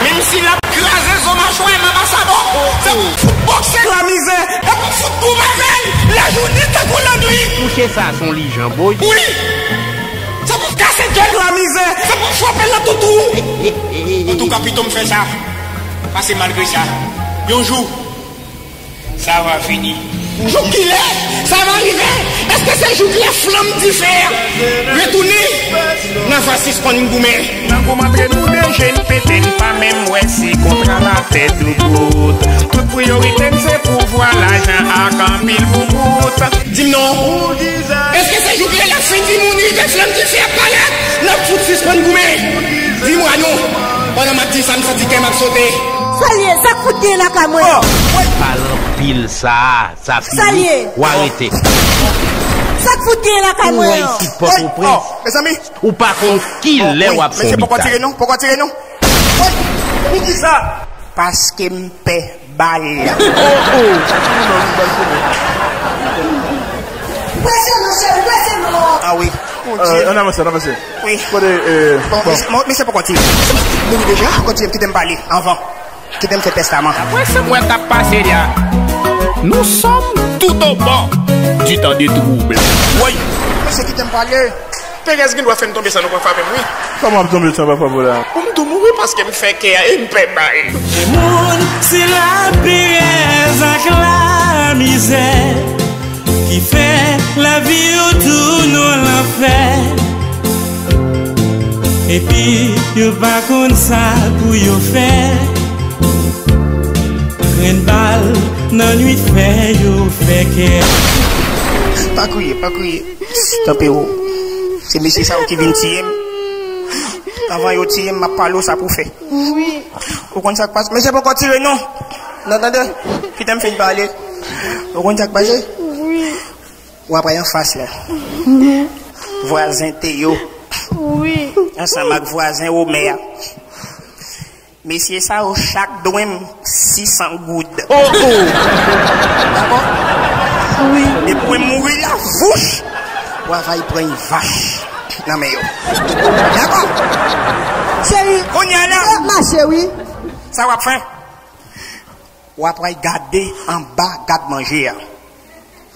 Menm si l ap kraze zo machwè m anba sabò, se pou m fout bòkse lamizè, e pou m fout goumen avè l lajounen tankou lannwit. Kouche sa s on li janboy. Wi! Se pou m kase djèl lamizè, se pou m frape l nan toutou. Antouka, pito m fè sa, pase malgre sa. Yon jou, sa va fini. Jouk kilè sa va rive? Èske se jouk lè flanm dife a retounen? N a va sispann goumen. Nan goumen antre nou de je n pete, n pa menm wè si kontra la fè doubout. Tout priyorite n se pouvwa, lajan ak anpil boubout. Di m non. Èske se jouk lè lafen di moun rive flanm dife ap parèt n ap fout sispann goumen? Di m wi non. Pandan m ap di sa, m santi kè m ap sote. Sa l ye? Sa k fout gen lakay mwen an? Pale anpil sa a, sa fini. Sa l ye? W arete. Sa k fout gen lakay mwen an? Ou wè isit Pòtoprens? Mezanmi. Ou pa konn kilè w ap fè yon bit. Mesye, poko tire non, poko tire non. Poukisa? Paske m pè bal. Oh, oh. Prese non, cheri, prese non. Ah wi. Mon Dye. Euh, ann avanse, ann avanse. Wi. Kote, euh, bon, bon. Mesye, mesye poko tire. Mouri deja, kontinye, kite m pale anvan. Kite m fè tèstaman. Daprè sa m wè k ap pase la, nous sommes tout au bord du temps de trouble. Woy! Mesye, kite m pale. Perez gen dwa fè n tonbe san nou pran frape m, wi. Kòman w ap tonbe san pa frape w la? Pou m tou mouri paske m fè kè a e m pè bal. Moun, se laperèz ak lamizè ki fè lavi yo tounen yon lanfè. Epi yo pa konn sa pou yo fè. Grenn bal nan nwit fè yo fè kè. Pa kriye, pa kriye. Tanpri ou. Se mesye sa yo ki vin tiye m. Anvan yo tiye m, m ap pale w sa pou fè. Wi. Ou konn sa k pase? Mesye poko tire non. N a tande? Kite m fin pale. Ou konn sa k pase? Wi. W ap wè anfas la. Wi. Vwazen Teyo. Wi. Ansanm ak vwazen Omè a. Mesye sa yo chak dwe m sis san goud. Oh, oh. Dakò? Wi. Depi m mouri la, vouch! W a va pran yon vach nan men yo. Dakò? Cheri, kounye a la, ap mache, wi. Sa w ap fè? W ap pral gade anba gad manje a.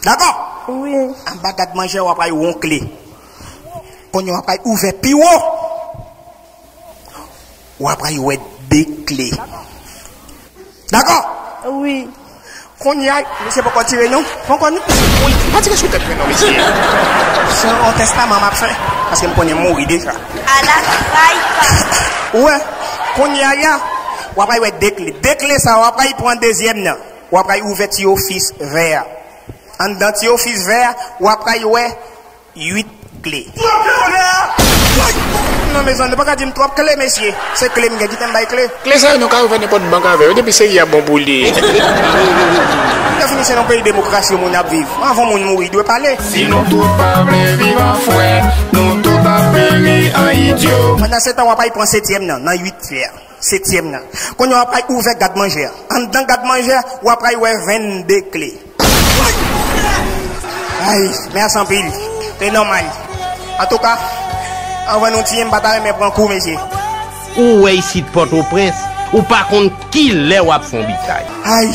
Dakò? Wi. Anba gad manje a, w ap pral wè yon kle. Kounye a, w ap pral ouvè pi wo. W ap pral wè de kle. Dakò? Wi. Kounye a, mesye poko tire non. Poko non. Wi, pa tire sou tèt mwen non, mesye. Se yon testaman m ap fè, paske m konnen m mouri deja. Ala tray pa. Ou wè, kounye a la, w ap pral wè de kle. De kle sa, w ap pral pran dezyèm nan. W ap pral ouvè ti ofis vè a. Anndan ti ofis vè a, w ap pral wè uit kle. Non, mezanmi, nou pa ka di m twòp kle, mesye. Se kle m gen, kite m bay kle. Kle sa yo, nou ka ouvè nenpòt bank avè yo, depi seri a bon pou li. Etazini se yon peyi demokrasi, yon moun ap viv. Anvan moun mouri, dwe pale. Si nou tout pa vle viv an frè, nou tout ap peri an idyo. Pandan se tan, w ap al pran setyèm nan, nan uit fè a. Setyèm nan. Kounye a w ap al ouvè gad manje a. Anndan gad manje a, w ap al wè vennde kle. Ay, mèsi anpil. Se nòmal. Antouka, anvan nou tiye m, m pa ta renmen pran kou, mesye. Ou wè isit Pòtoprens, ou pa konn kilè w ap fè yon bitay. Ay.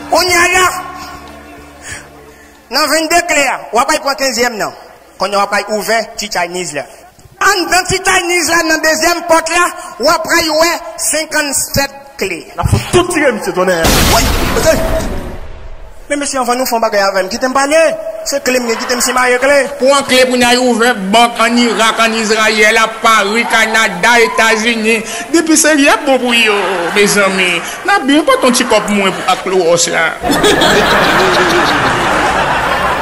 Kounye a la, nan vennde kle a, w ap al pran kenzyèm nan. Kounye a w ap al ouvè ti Chinese la. Anndan ti Chinese la, nan dezyèm pòt la, w ap pral wè senkannsèt kle. N ap fout tout tire misye tonnè. Woy! Mesye! Men mesye, anvan nou fè yon bagay avè m, kite m pale. Se kle m gen, kite m simaye kle. Pran kle pou n al ouvè bank ann Irak, ann Izrayèl, a Pari, Kanada, Etazini. Depi seri a bon pou yo, mezanmi. N ap byen pote yon ti kòb mwen pou ak Klowòs la.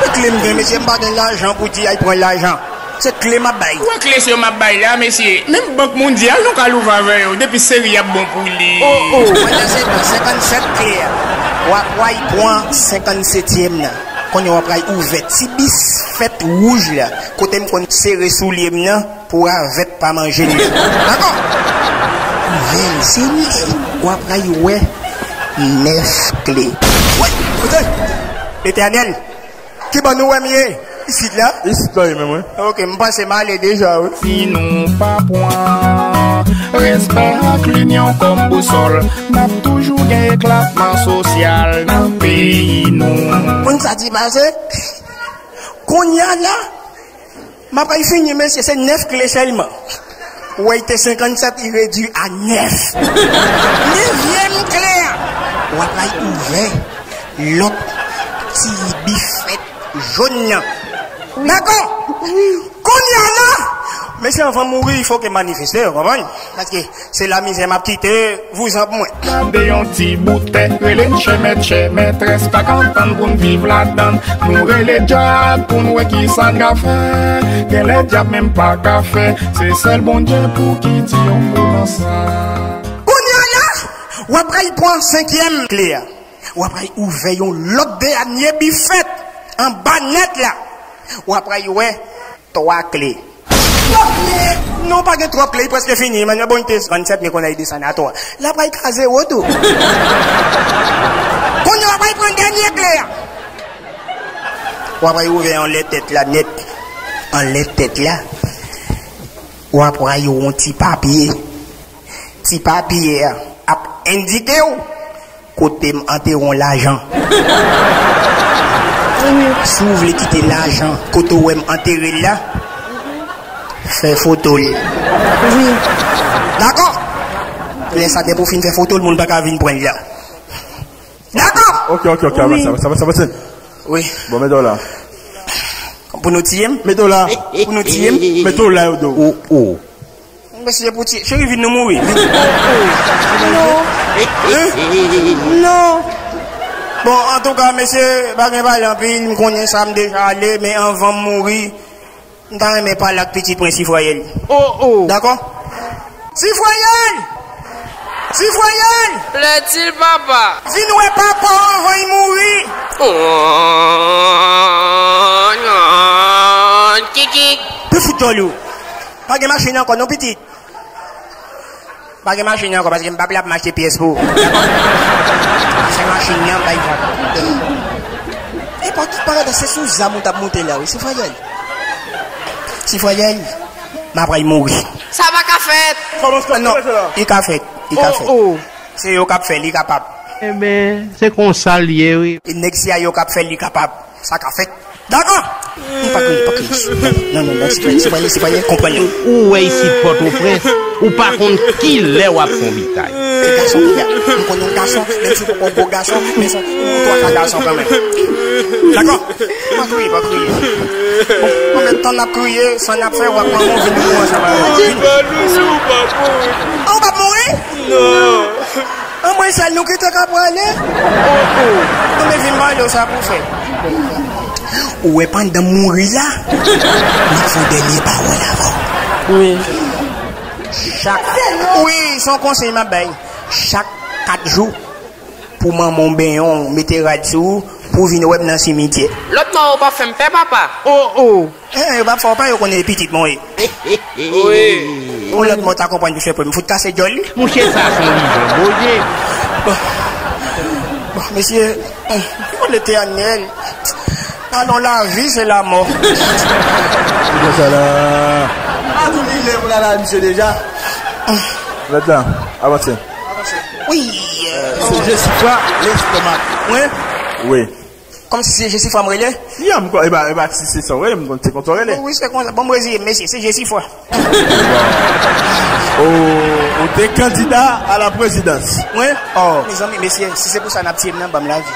Men kle m gen, mesye, m pa gen lajan pou di al pran lajan. Se kle m ap bay. Ou wè kle se yo m ap bay la, mesye. Menm Bank Mondyal nou ka louvè avè yo, depi seri a bon pou li. Oh, oh, pandan se tan, senkannsèt kle a. W ap pral pran senkannsetyèm nan. Kounye a w ap pral ouvè ti bis fèt wouj la, kote m konn sere soulye m nan pou ravèt pa manje l. Dakò? Vennsenkyèm, w ap pral wè nèf kle. Woy! Etènèl! Ki bò nou wè m ye? Isit la? Isit la, wi, menm, wi. Ok, m panse m ale deja, wi. Si nou pa pran respè ak linyon kòm bousòl, n ap toujou gen eklatman sosyal nan peyi nou. Konn sa ki pase? Kounye a la, m ap fini, mesye, se nèf kle sèlman. Ou wè, li te senkannsèt, li redui a nèf. Nevyèm kle a, w ap al ouvè lòt ti bifèt jòn nan. Wi. Dakò? Wi. Kounye a la, mesye, anvan m mouri, fò ke m manifeste, w konprann? Paske se lamizè m ap kite, vouzan pou mwen. Gade yon ti bout tè, rele n chè mèt, chè mètrès, pa ka antann pou n viv ladann. Nou rele dyab pou n wè kisa n ka fè. Genlè dyab menm pa ka fè. Se sèl Bondye pou ki di yon mo nan sa. Kounye a la, w ap pral pran senkyèm kle a. W ap pral ouvè yon lòt dènye bifèt anba nèt la. W ap pral wè twa kle. Non, pa gen twòp kle, li prèske fini. Mwen, bon, li te senkannsèt, men kounye a li desann a twa. L ap al ka zewo tou. Kounye a w ap al pran dènye kle a. W ap al ouvè anlè tèt la nèt. Anlè tèt la. W ap al yon ti papye. Ti papye a ap endike w kote m antere yon lajan. Wi. Si w vle kite lajan kote w wè m antere l la, fè foto l. Wi. Dakò? Lè sa, depi w fin fè foto l, moun pa ka vin pran l la. Dakò? Ok, ok, ok, avanse, avanse, avanse, avanse. Wi. Bon, mete w la. Pou nou tiye m? Mete w la. Pou nou tiye m? Mete w la, yo di w. Oh, oh. Mesye, pou ti cheri vin nou mouri. Non. Hein? Non. Bon, antouka, mesye, pa gen pale anpil, m konnen sa, m deja ale, men anvan m mouri, m ta renmen pale ak pitit mwen Sifwayèl. Oh, oh. Dakò? Sifwayèl! Sifwayèl! Plaît-il, papa? Vin wè papa w anvan l mouri. Oh, non. Kiki. Pe fout djòl ou. Pa gen machin ankò non, pitit. Pa gen machin nan ankò, paske m p ap la pou m achte pyès pou ou. Dakò? Se machin nan, bay vag. E pa tout parada, se sou zam ou t ap moute la, wi. Se fwayèl. Se fwayèl. M ap pral mouri. Sa pa ka fèt. Kòman sa? Non, li ka fèt. Li ka fèt. Se yo k ap fè, li kapab. Enben, se konsa l ye, wi. E nèg se a yo k ap fè, li kapab. Sa ka fèt. Dakò? Non, pa kriye, pa kriye. Non, non, non, se pa, se pa, se pa, konprann. Ou wè isit Pòtoprens, ou pa konn ki lè w ap fè yon bitay. Se gason ki a. M konn yon gason, menm si w poko gwo gason, men se yon twa ka gason kanmenm. Dakò? Pa kriye, pa kriye. Bon, anmenm tan n ap kriye, san n ap fè, w ap pran yon vin pou ansanm avè w. Vin. Ah, ou p ap mouri? Non. An mwen sèl nou ki te ka prale? Oh, oh. Non, men vin pale w sa pou fè. Ou wè pandan m mouri la, m ap fè yon dènye pawòl avè w. Wi. Chak, wi, se yon konsèy m ap bay. Chak kat jou, pou manman w benyen w, mete rad sou ou, pou w vin wè m nan simityè. Lòt mò ou p ap fè m pè, papa. Oh, oh. Eh, yo p ap fè w pè, yo konnen e pitit mwen w ye. Wi. Yon lòt mò ta konprann pou chèpwen m fout kase djòl li. Mouche sa se yon vizyon, Bondye. Bon. Bon, mesye, hmm, bon, Letènèl. Alon, lavi, se lamò. Se konsa la. A, tou li lè pou l al a misye deja. Rèt la, avanse. Wi, euh, se Jesifwa, lestomak. Wi. Wi. Kòmsi se Jesifwa m rele? Ya, m ko-, e ba, e ba, si se sa w rele, m konn se konsa w rele. Wi, wi, se konsa. Bon, m reziye m, mesye, se Jesifwa. Ou, ou te kandida a la prezidans. Mwen? Oh. Mezanmi, mesye, si se pou sa n ap tiye m nan, ban m lavi.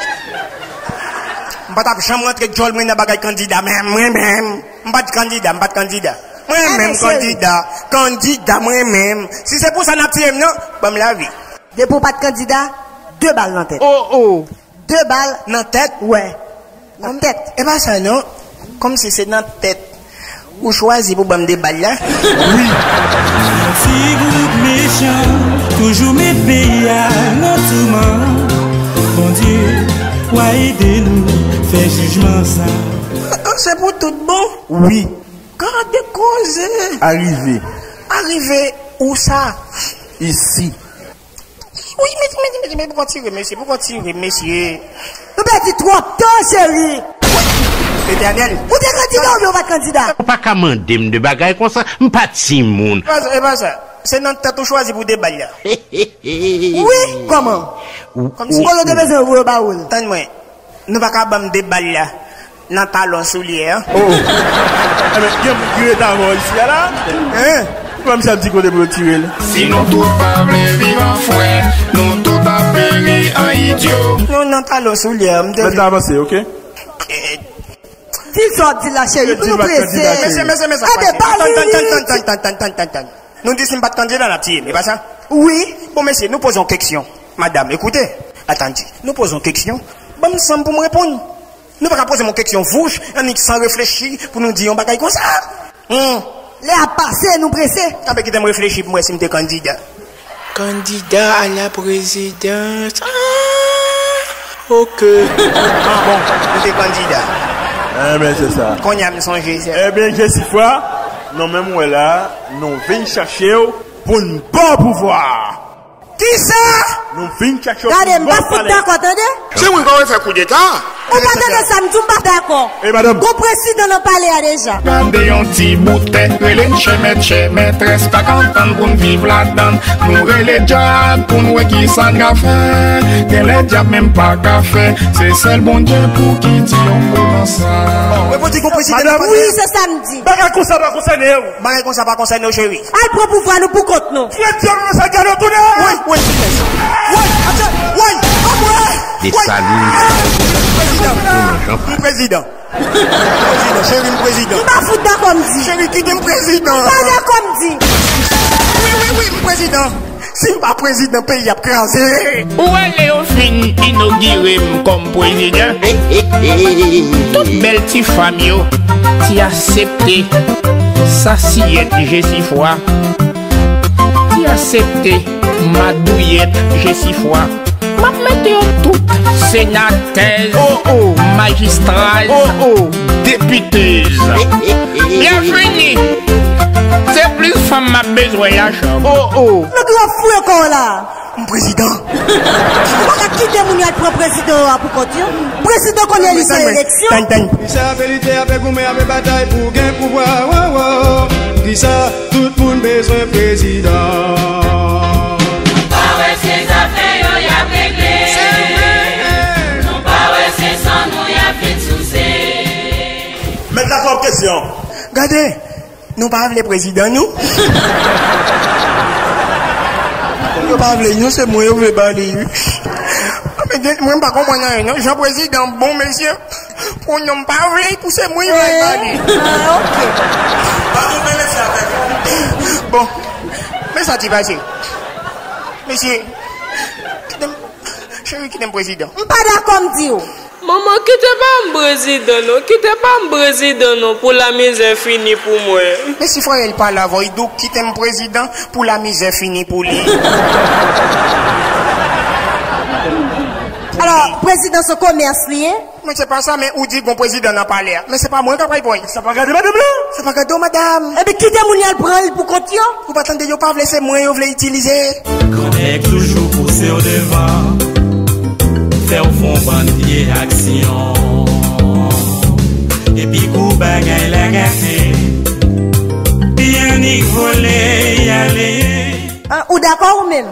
M pa t ap janm rantre djòl mwen nan bagay kandida, men mwen menm, m pa t kandida, m pa t kandida. Mwen menm kandida, kandida mwen menm. Si se pou sa n ap tiye m nan, ban m lavi. Depi w pa t kandida, de bal nan tèt. Oh, oh. De bal nan tèt? Wè. Nan tèt. E pa sa non. Kòmsi se nan tèt ou chwazi pou ban m de bal la? Wi. Ti gwoup mechan toujou met peyi a nan touman. Bondye, w a ede nou fè jijman sa. Se pou tout bon? Wi. Gade koze. Arive. Arive ou sa? Isi. Wi, men, men, men, men, poukò tire, mesye? Poukò tire, mesye? Nou pèdi twòp tan, cheri. Letènèl. Ou te kandida oubyen ou pa t kandida? Ou pa ka mande m de bagay konsa, m pa timoun. E pa sa, e pa sa. Se nan tèt ou chwazi pou de bal la. Wi, kòman? Kòmsi kote w te bezwen voye ba ou l? Tann mwen. Nou pa ka ban m de bal la nan talon soulye a? Oh. Enben, gen moun ki rete avè w isi a la? Hein? Frè m sa di kote pou yo tire l. Si nou tout pa vle viv an frè, nou tout ap peri an idyo. Nou nan talon soulye a, m te. Mèt la avanse, oke? Eh, di sa w ap di la, cheri, pou nou prese. Mesye, mesye, mesye, mesye. Enben, bal li. Tann, tann, tann, tann, tann, tann, tann, tann. Nou di si m pa t kandida, n ap tiye m, e pa sa? Wi. Bon, mesye, nou poze yon keksyon. Madam, ekoute. Atandi. Nou poze yon keksyon. Ban m san m pou m reponn. Nou pa ka poze m yon keksyon vouch, annik san reflechi, pou nou di yon bagay konsa. Hmm. Lè a pase, nou prese. Anben, kite m reflechi pou m wè si m te kandida. Kandida a la prezidans. Ah, oke. Ah, bon, ou te kandida. Enben, se sa. Kounye a m sonje sa. Enben, Jesifwa, nou menm wè la, nou vin chache w pou n ba w pouvwa. Kisa? Nou vin chache w pou n ba w palè. Gade, m pa fout dakò, tande. Se mwen k ap fè koudeta. Ou pa tande sa m di w, m pa dakò. E madanm. Gon prezidan nan palè a deja. Gade yon ti bout tè, rele n chè mèt, chè mètrès, pa ka antann pou n viv ladann. Nou rele dyab pou n wè kisa n ka fè. Genlè dyab menm pa ka fè. Se sèl Bondye pou ki di yon mo nan sa. Mwen pou di gon prezidan nan palè a. Wi, se sa m di. Bagay konsa pa konsène w. Bagay konsa pa konsène w, cheri. Al pran pouvwa nou pou kont nou. Frè dyab nan sa gade w tounen. Woy, woy, woy, atè, woy, anmwe, woy. Desalin. Prezidan. M prezidan. M prezidan, cheri, m prezidan. M pa fout dakò m di. Cheri, kite m prezidan. M pa dakò m di. Wi, wi, wi, m prezidan. Si m pa prezidan, peyi ap kraze. Ou wè lè yo fin inogire m kòm prezidan, tout bèl ti fanm yo ti asepte sasiyèt Jesifwa, ti asepte madouyèt Jesifwa. M ap mete yo tout senatèz, oh, oh, majistraz, oh, oh, depitez. Byenvini. Se plis fanm M ap bezwen lajan. Oh, oh. Nan gran fou yo kò w la. M prezidan. Ou pa ka kite moun yo al pran prezidan yo a pou kont yo. Prezidan konnen li se eleksyon. Tann, tann. Misye ape lite, ape goumen, ape batay pou gen pouvwa. Wo, wo. Kisa tout moun bezwen prezidan. Nou pa wè se zafè yo y ap regle. Nou pa wè se san nou y ap vin souse. Mèt la twòp kesyon. Gade. Nou pa vle prezidan nou. Yo pa vle nou, se mwen yo vle ba li wi. Men gen, mwen m pa konprann anyen non. Jan prezidan bon mesye. Pou nou m pa vle pou se mwen yo vle ba li. Ah, ok. Bon, men sa ki pase. Mesye, kite m, cheri, kite m prezidan. M pa dakò, m di w. Manman, kite pa m prezidan non, kite pa m prezidan non pou lamizè fini pou mwen. Men si frè l pale avè w, li di w kite m prezidan pou lamizè fini pou li. Alò, prezidan se komès li ye? Men se pa sa, men ou di gon prezidan nan palè a. Men se pa mwen k ap reponn. Sa pa gade madanm lan? Sa pa gade w, madanm. Ebyen, kite moun y al pran l pou kont yo. Ou pa tande yo pa vle, se mwen yo vle itilize. Gran nèg toujou pouse w devan, fè w fè w bann vye aksyon. Epi kou bagay la gate, pi annik vole y ale. Ah, ou dakò ou menm?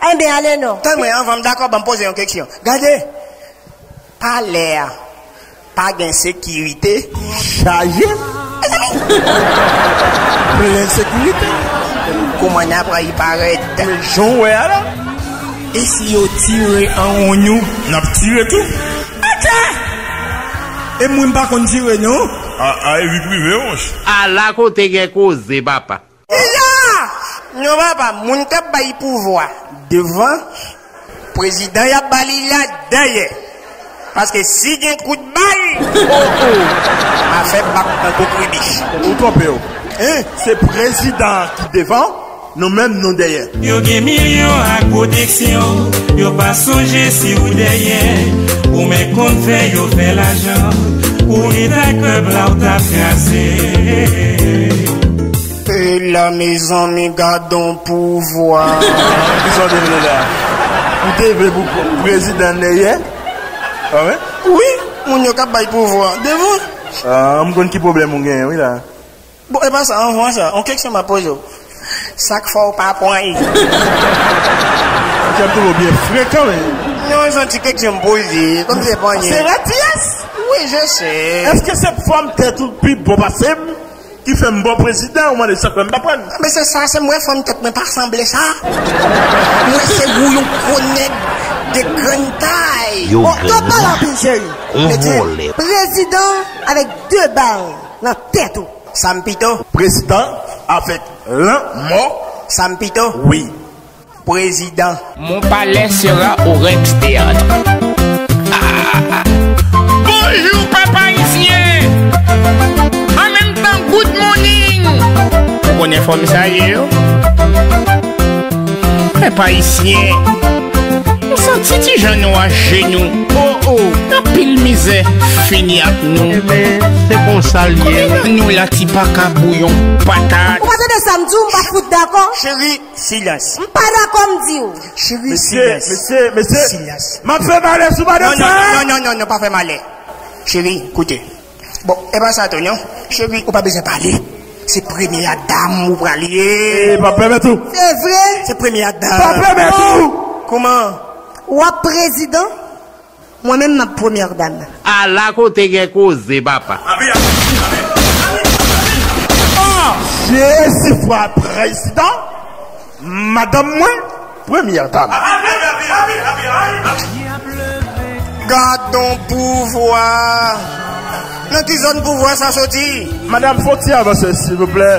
Enben, ale non. Tann mwen, anvan m dakò, ban m poze yon keksyon. Gade, palè a pa gen sekirite. Chaje. Plen sekirite. Kouman n ap pran li parèt? Men jan w wè a la. E si yo tire an wonyon? N ap tire tou. Atè! E mwen m pa konn tire non. A, a, e vi prive w, monchè. Ala kote gen koze, papa. Deja! Non, papa, moun k ap bay pouvwa devan, prezidan y ap ba li la dèyè. Paske si gen kout bal, oh, oh, m a fè bak tankou kribich. Ou twonpe w. Hein? Se prezidan an ki devan, nou menm nou dèyè. Yo gen milyon ak pwoteksyon, yo pa sonje si w dèyè. Ou menm konn fè yo fè lajan, ou ret ak pèp la w t ap kraze. E la, mezanmi, gadon pouvwa. Kisa w te vle la? Ou te vle pou prezidan dèyè? Pa vre? Wi, moun yo k ap bay pouvwa devan. Ah, m konn ki pwoblèm ou genyen, wi la. Bon, e pa sa, anvan sa, yon keksyon m ap poze w. Sa k fè w pa pran l? Kèm toujou byen frekan, men. Non, se yon ti keksyon m poze, kòm se pa anyen. Se radyès! Wi, je sais. Èske se fòm tèt ou pi bon pase m? Ki fè m bon prezidan, ou mande sa k fè m pa pran l. Men se sa, se mwen fòm tèt mwen pa sanble sa. Mwen se gwo yon gwo nèg de grann tay. Yo bon, twòp pale anpil, cheri. Mesye, prezidan avèk de bal nan tèt ou. Sa m pito? Prezidan avèk lanmò. Sa m pito? Wi. Prezidan. Mon palais sera au Rex Théâtre. Ah. Bonjou, pèp ayisyen! An menm tan, good morning! Ou konnen fòm sa ye yo? Pèp ayisyen, nou santi ti jan nou ajenou. Oh, oh, anpil mizè fini ak nou. Ebyen, se konsa l ye. Konbyen nan nou la ti pa ka bouyon patat? Ou pa tande sa m di w, m pa fout dakò. Cheri, silans. M pa dakò, m di w. Cheri, silans. Mesye, mesye, mesye. Silans. M ap fè malè sou madanm sa. Non, non, non, non, non, non, pa fè malè. Cheri, koute. Bon, e pa sa tou, non. Cheri, ou pa bezwen pale. Se premye dam ou pral ye. E, pa pèmèt ou. Se vre? Se premye dam. Pa pèmèt ou. Kouman? W ap prezidan? Mwen menm m ap premyè dam. Ala kote gen koze, papa. Jezi fwa prezidan, madanm mwen, premyè dam. Gadon pouvwa. Nan ki zòn pouvwa sa soti? Madanm, fè yon ti avanse, silvouplè.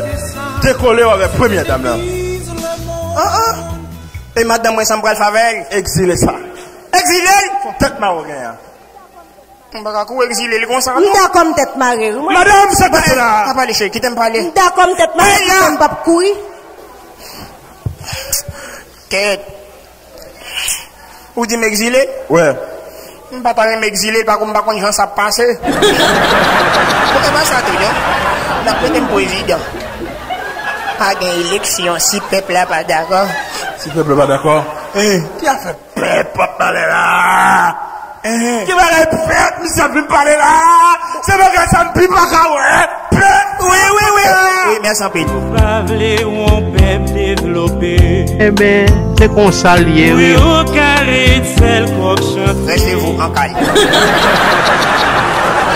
Dekole w avèk premyè dam nan. Ah, ah. E madanm mwen, sa m pral fè avè l? Egzile sa. Egzile l? Fon tèt mare w genyen an. M pa ka kou egzile l konsa, non. M dakò m tèt mare, wi, mwen. Madanm, sa k pase la? Pa pale, cheri, kite m pale. M dakò m tèt mare, kite m p ap kouri. Kèt. Ou di m egzile? Wè. M pa ta renmen egzile, pa konn, m pa konn jan sa ap pase. Bon, e pa sa tou, non. N ap mete m prezidan. Pa gen eleksyon si pèp la pa dakò. Si pèp la pa dakò? Ki afè pèp w ap pale la? Ki bagay pèp misye ap vin pale la? Se bagay sa m pi pa ka wè. Pèp! Wi, wi, wi, wi. Wi, mèsi anpil. Nou pa vle yon pèp devlope. Enben, se konsa l ye, wi. Yon kare sèl kòk chante. Restez-vous en calme.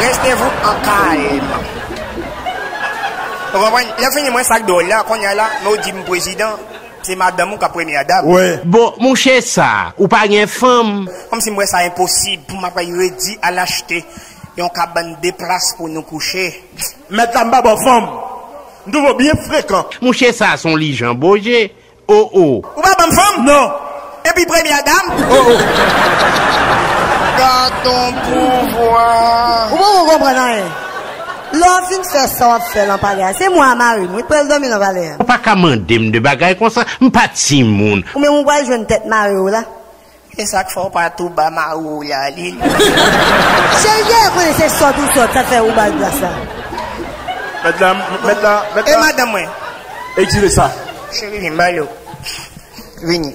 Restez-vous en calme. Ou konprann? Lè fini, mwen sa k dwòl la, kounye a la, men w di m prezidan, se madanm ou k ap premyè dam. Wi. Bon, mouche sa, ou pa gen fanm? Kòmsi m wè sa enposib pou m ap redi a lachte yon kabann de plas pou nou kouche. Mèt la, m pa ba w fanm. M twouve w byen frekan. Mouche sa, se yon lijan boje. O, o. Ou pa ban m fanm? Non. Epi premyè dam? O, o. Gadon pouvwa. Ou poko konprann anyen. Lè w fin fè sa w ap fè nan palè a, se mwen a mari m wi, pral dòmi nan palè a. Ou pa ka mande m de bagay konsa, m pa timoun. Ou menm ou pral jwenn tèt mari w la. E sa k fè w pa tou ba mari w la, li. Cheri, genlè konnen se sòt ou sòt, sa fè ou ba l plas la. Mèt la, mèt la, mèt la. E madanm mwen? Egzile sa. Cheri, vin ba yo. Vini.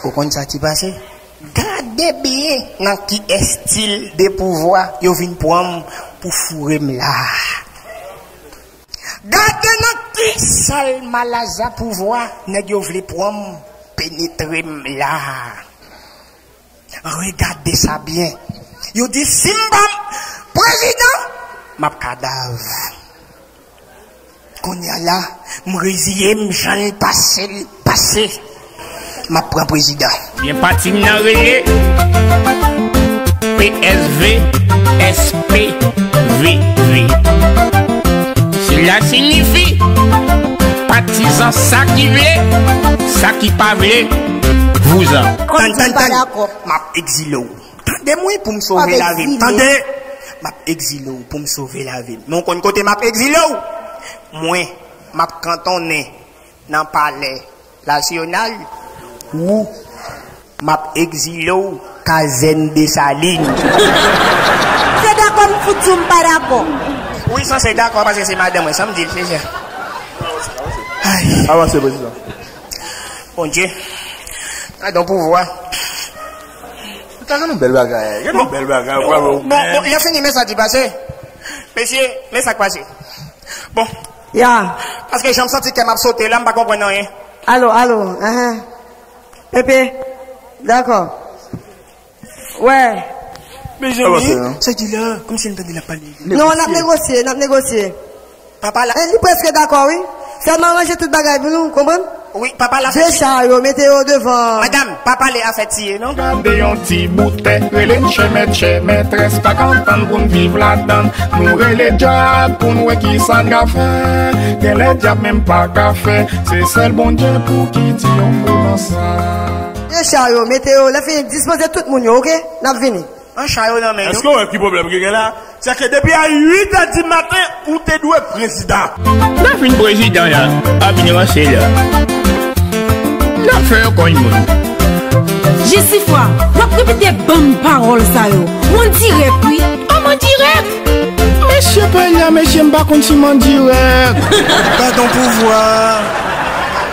Ou konn sa ki pase? Gade byen nan ki estil de pouvwa yo vin pran m pou foure m la. Gade nan ki sal malaza pouvwa nèg yo vle pran m, penetre m la. Regade sa byen. Yo di si m pa prezidan, m ap kadav. Kounye a la, m reziye m jan l pase, l pase. M ap pran prezidan. Byen pati m nan rele P S V S P V V. Sila siyifi patizan sa ki vle, sa ki pa vle, vouzan. Tann, tann, tann. M ap egzile w. Tande m wi pou m sove lavi m. Tande. M ap egzile w pou m sove lavi m. Men w konn kote m ap egzile w? Mwen, m ap kantonnen nan palè nasyonal, ou, m ap egzile w kazèn Desalin. Se dakò m fout sou m pa dakò. Wi, sanse dakò paske se madanm mwen, sa m di l, se sa. Ay. Avanse, prezidan. Bondye. Gadon pouvwa. Gade yon bèl bagay. Gade yon bèl bagay. Bon, bon, lè fini, men sa ki pase. Mesye, men sa k pase. Bon. Ya. Paske jan m santi kè m ap sote la, m pa konprann anyen. Alo, alo, enhen. Pepe, dakò. Wè. Mezanmi, sa di la, kòmsi n tande l ap pale. Non, n ap negosye, n ap negosye. Papa la. Eh, li prèske dakò, wi. Sèlman ranje tout bagay pou nou, konprann? Wi, papa la. De cha yo, mete yo devan. Madanm, pa pale afè tiye, non? Gade yon ti bout tè, rele m chè mèt, chè mètrès, pa ka antann pou n viv ladann. Nou rele dyab pou n wè kisa n ka fè. Genlè dyab menm pa ka fè. Se sèl Bondye pou ki di yon mo nan sa. De cha yo, mete yo, lè fini, dispoze tout moun yo, oke? N ap vini. An cha yo nan men nou. Èske w wè ki pwoblèm ki gen la? Se ke depi a uit è di maten, ou te dwe prezidan. N a vin prezidan la, a vin ranse la. N ap fè yo konn moun. Jesifwa, w ap repete banm pawòl sa yo. On dirèk, wi. Kòman dirèk? Mesye pè la, mesye, m pa konn si m an dirèk. Gadon pouvwa.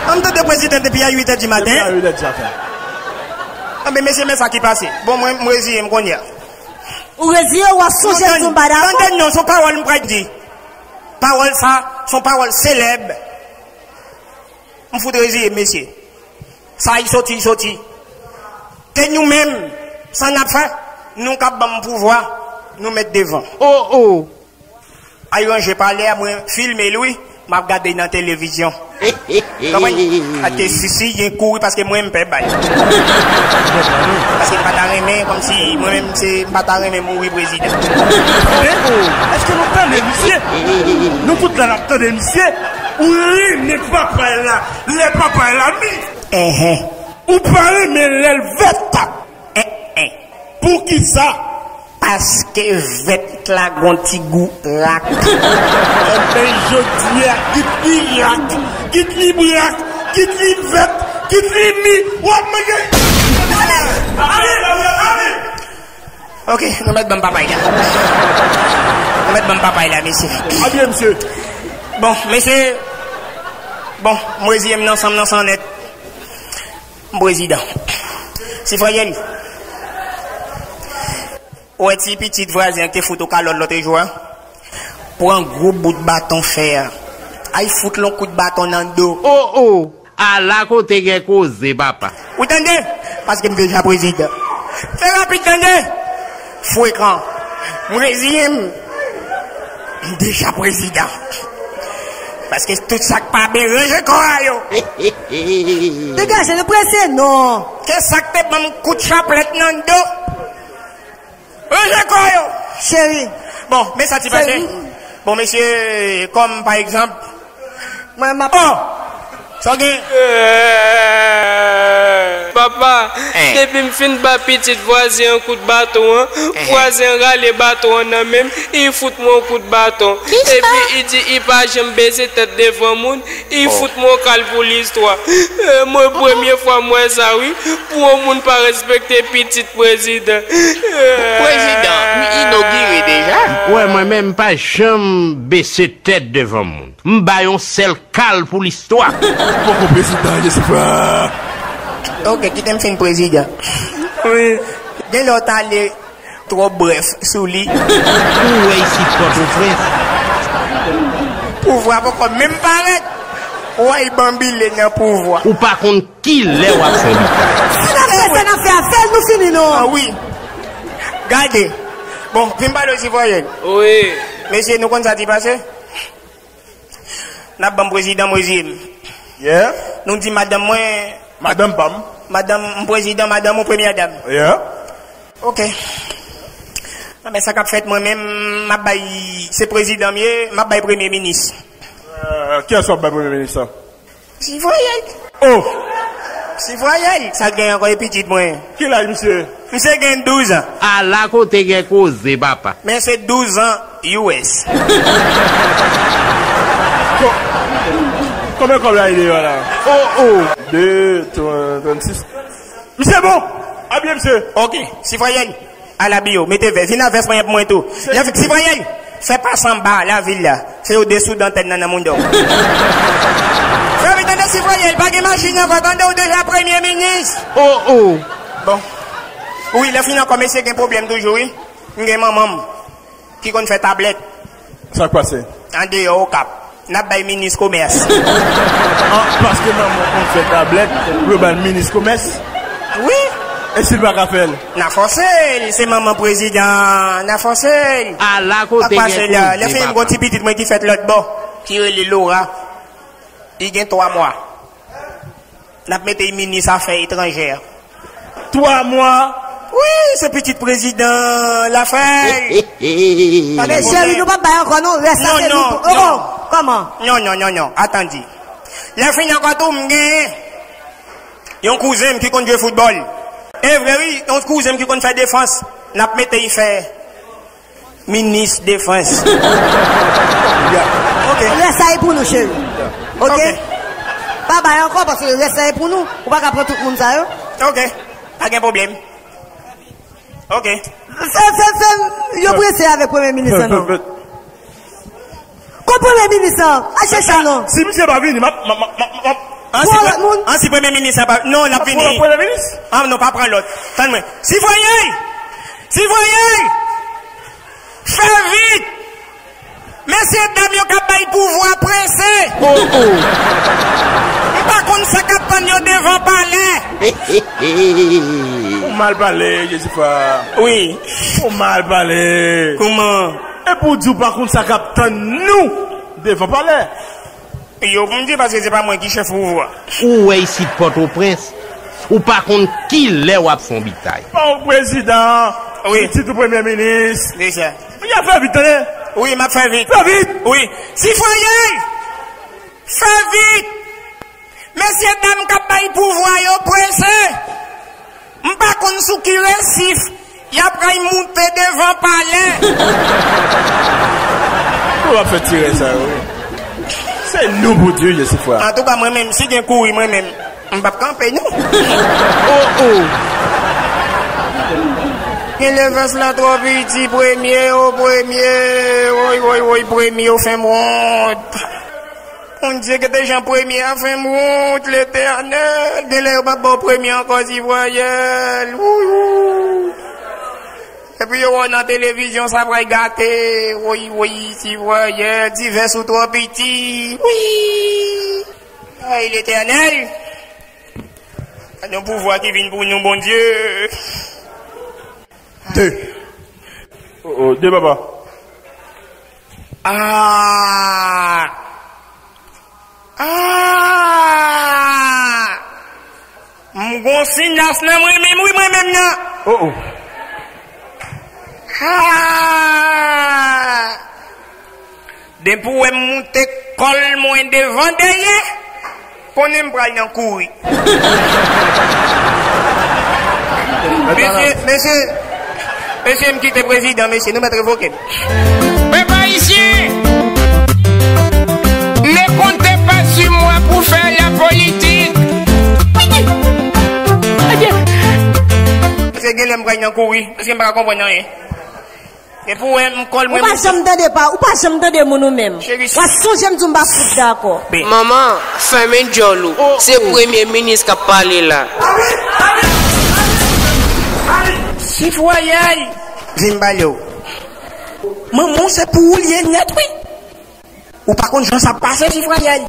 An m tande prezidan depi a uit è di maten. Depi a uit è di maten. Anben, mesye, men sa ki pase. Bon, mwen, m reziye m kounye a. Ou reziye, w ap sonje si w pa dakò? Tande non, se yon pawòl m pral di. Pawòl sa, se yon pawòl selèb. M fout reziye m, mesye. Sa y soti, y soti. Ke nou menm, sa n ap fè, nou k ap ban m pouvwa, nou met devan. Oh, oh. Ay ranje palè a, mwen filme l wi, m ap gade nan televizyon. Konprann? Ate sisi, gen kouri paske mwen m pè bay. Paske m pa ta renmen, kòmsi mwen menm se, m pa ta renmen mouri prezidan. Tande, oh, èske nou tande misye? Nou tout la n ap tande misye. Ou renmen papay la, lè papay la mi. Enhen. Ou pa renmen lè l vèt. Enhen. Poukisa? Paske vèt la gon ti gou rak. Enben, jodi a, kit li rak, kit li brak, kit li vèt, kit li mi, w ap manje. Ale, ale, ale. Ok, nou mèt ban m papay la. Nou mèt ban m papay la, mesye. Abyen, mesye. Bon, mesye, Bon, m reziye m nan san m nan san nèt. M prezidan. Sifrayèl. Ou wè ti pitit vwazen an ki te fout ou kalòt lòt jou a? Pran gwo bout baton fè a. Ay fout l on kout baton nan do. Oh, oh! Ala kote gen koze, papa. Ou tande? Paske m deja prezidan. Fè rapid, tande! Frekan. M reziye m. M deja prezidan. Paske tout sa k pa byen, ranje kò a yo. Degaje nou, prese non. Ke sa k te ban m kout chaplèt nan do. Ranje kò yo. Cheri. Bon, men sa ti pase. Cheri. Bon, mesye, kòm pa egzanp. Mwen, m ap... Oh! Sa w gen? Papa, depi m fin ba pitit vwazen an kout baton an, vwazen an rale baton an nan men m, li fout mwen yon kout baton. Epi li di li pa janm beze tèt devan moun, li fout mwen yon kal pou listwa. Eh, mwen premye fwa m wè sa wi, pou yon moun pa respekte pitit prezidan. Prezidan, m inogire deja. Wè, mwen menm m pa janm bese tèt devan moun. M ba yon sèl kal pou listwa. Poko prezidan, Jessica. Ok, kite m fin prezidan. Wi. Gen lè w t ale twò brèf sou li. Ou wè isit Pòtoprens. Pouvwa poko menm parèt. Ou wè l banbile nan pouvwa. Ou pa konn kilè w ap fè biten. Si n ap fè sa, n ap fè afè l, nou fini non. Ah wi. Gade. Bon, vin pale w Sifrayèl. Wi. Mesye, nou konn sa ki pase? N ap ban m prezidan, m reziye m. Yeah. Nou di madanm mwen. Madanm pa m. Madanm m prezidan, madanm ou premyè dam. Yeah. Ok. Anben, sa k ap fèt, mwen menm, m ap bay, se prezidan m ye, m ap bay premye minis. Euh, kiyès w ap bay premye minis la? Sifrayèl. Oh! Sifrayèl, sa l gen ankò e pitit mwen. Ki laj misye? Misye gen douz an. Ala kote gen koze, papa. Men se douz an U S. Ko-, konbyen kòb la li deyò la? Oh, oh! De, twa, trannsis. Misye bon! Abye misye! Ok, Sifrayèl. Ala biyo, mete vès. Vin ak vès mwen pou mwen tou. Lè, Sifrayèl, fè pa sanba lavil la. Se yo desou dantèn nan nan moun do. Fè vit tande Sifrayèl, pa gen machin ankò tande, ou deja premye minis. Oh, oh. Bon. Wi, lè fini ankò, mesye gen pwoblèm toujou, wi. M gen manman m ki konn fè tablèt. Sa k pase? Andeyò Okap. N ap bay minis komès. Ah, paske manman w konn fè tablèt, yo ba l minis komès? Wi. E si l pa ka fè l? N a fòse l, se manman prezidan, n a fòse l. Ala kote gen koze, papa. Lè fini m gon ti pitit mwen ki fèt lòt bò, ki rele Laura. Li gen twa mwa. N ap mete l minis afè etranjè. Twa mwa? Wi, se pitit prezidan l a fè. Tande, cheri, nou p ap bay ankò non, rès la se nou. Oh, kòman? Non, non, non, non, atandi. Lè fini ankò tou, m genyen yon kouzen m ki konn jwe foutbòl. E vre, wi, yon kouzen m ki konn fè defans, n ap mete l fè minis defans. Ok. Rès sa e pou nou, cheri. Ok? Ok. Pa bay ankò, paske rès sa e pou nou. Ou pa ka pran tout moun sa yo. Ok. Pa gen pwoblèm. Ok. Fè, fè, fè, yo prese avèk premye minis lan non. Fè, fè, fè. Kon premye minis lan, al chèche l non. Si misye pa vini, m ap, m ap, m ap, m ap, m ap... An, si pran lòt moun. An, si premye minis la pa, non, l ap vini. Pran lòt premye minis? An, non, pa pran lòt. Tann mwen. Sifrayèl! Sifrayèl! Fè vit! Mesye dam yo k ap bay pouvwa prese! Oh, oh. M pa konn sa k ap tann yo devan palè. Ou mal pale, Jessica. Wi. Ou mal pale. Kòman? Epi w di w pa konn sa k ap tann nou devan palè. Yo pou m di paske se pa mwen ki chèf pouvwa. Ou wè isit Pòtoprens, ou pa konn kilè w ap fè yon bitay. Bon, prezidan, wi, pitit ou premye minis. Deja. Wi, a fè vit, tande. Wi, m ap fè vit. Fè vit. Wi. Sifrayèl! Fè vit! Mesye dam k ap bay pouvwa yo prese. M pa konn sou ki resif y ap pral moute devan palè. Ou ap fè tirè sa yo, wi. Se nou pou di, Jesifra. Antouka, mwen menm, si gen kouri, mwen menm, m p ap kanpe, non. Oh, oh. Gen lè vès la twò piti, premye, o premye, woy, woy, woy, premye, ou fè m wont. Bondye, gade jan premye a fè m wont, Letènèl. Genlè yo p ap ba w premye ankò, Ti Vwayèl. Wouyou. Epi yo wè w nan televizyon, sa pral gate. Woy, woy, Ti Vwayèl, divès ou twò piti. Wi. Ay, Letènèl. Gade yon pouvwa ki vin pou nou, Bondye. De. Oh, oh, de papa. Ah! Ah! M gon sinas nan mwen menm, wi, mwen menm nan. Oh, oh. Ah! Depi w wè m moute kòl mwen devan dèyè, konnen m pral nan kouri. Mesye, mesye, mesye, m kite prezidan, mesye, nou mèt revoke m. Pèp ayisyen, ne comptez pas sur moi pour faire la politique. Mesye, genlè m pral nan kouri, paske m pa ka konprann anyen. Epi w wè m kòl mwen. Ou pa janm tande pa, ou pa janm tande moun ou menm. W ap sonje m di w m pa fout dakò. Manman, fèmen djòl ou. Se premye minis k ap pale la. Ti Vwayèl, vin m pale w. Manman w se pou ou l ye nèt, wi. Ou pa konn jan sa ap pase, Ti Vwayèl.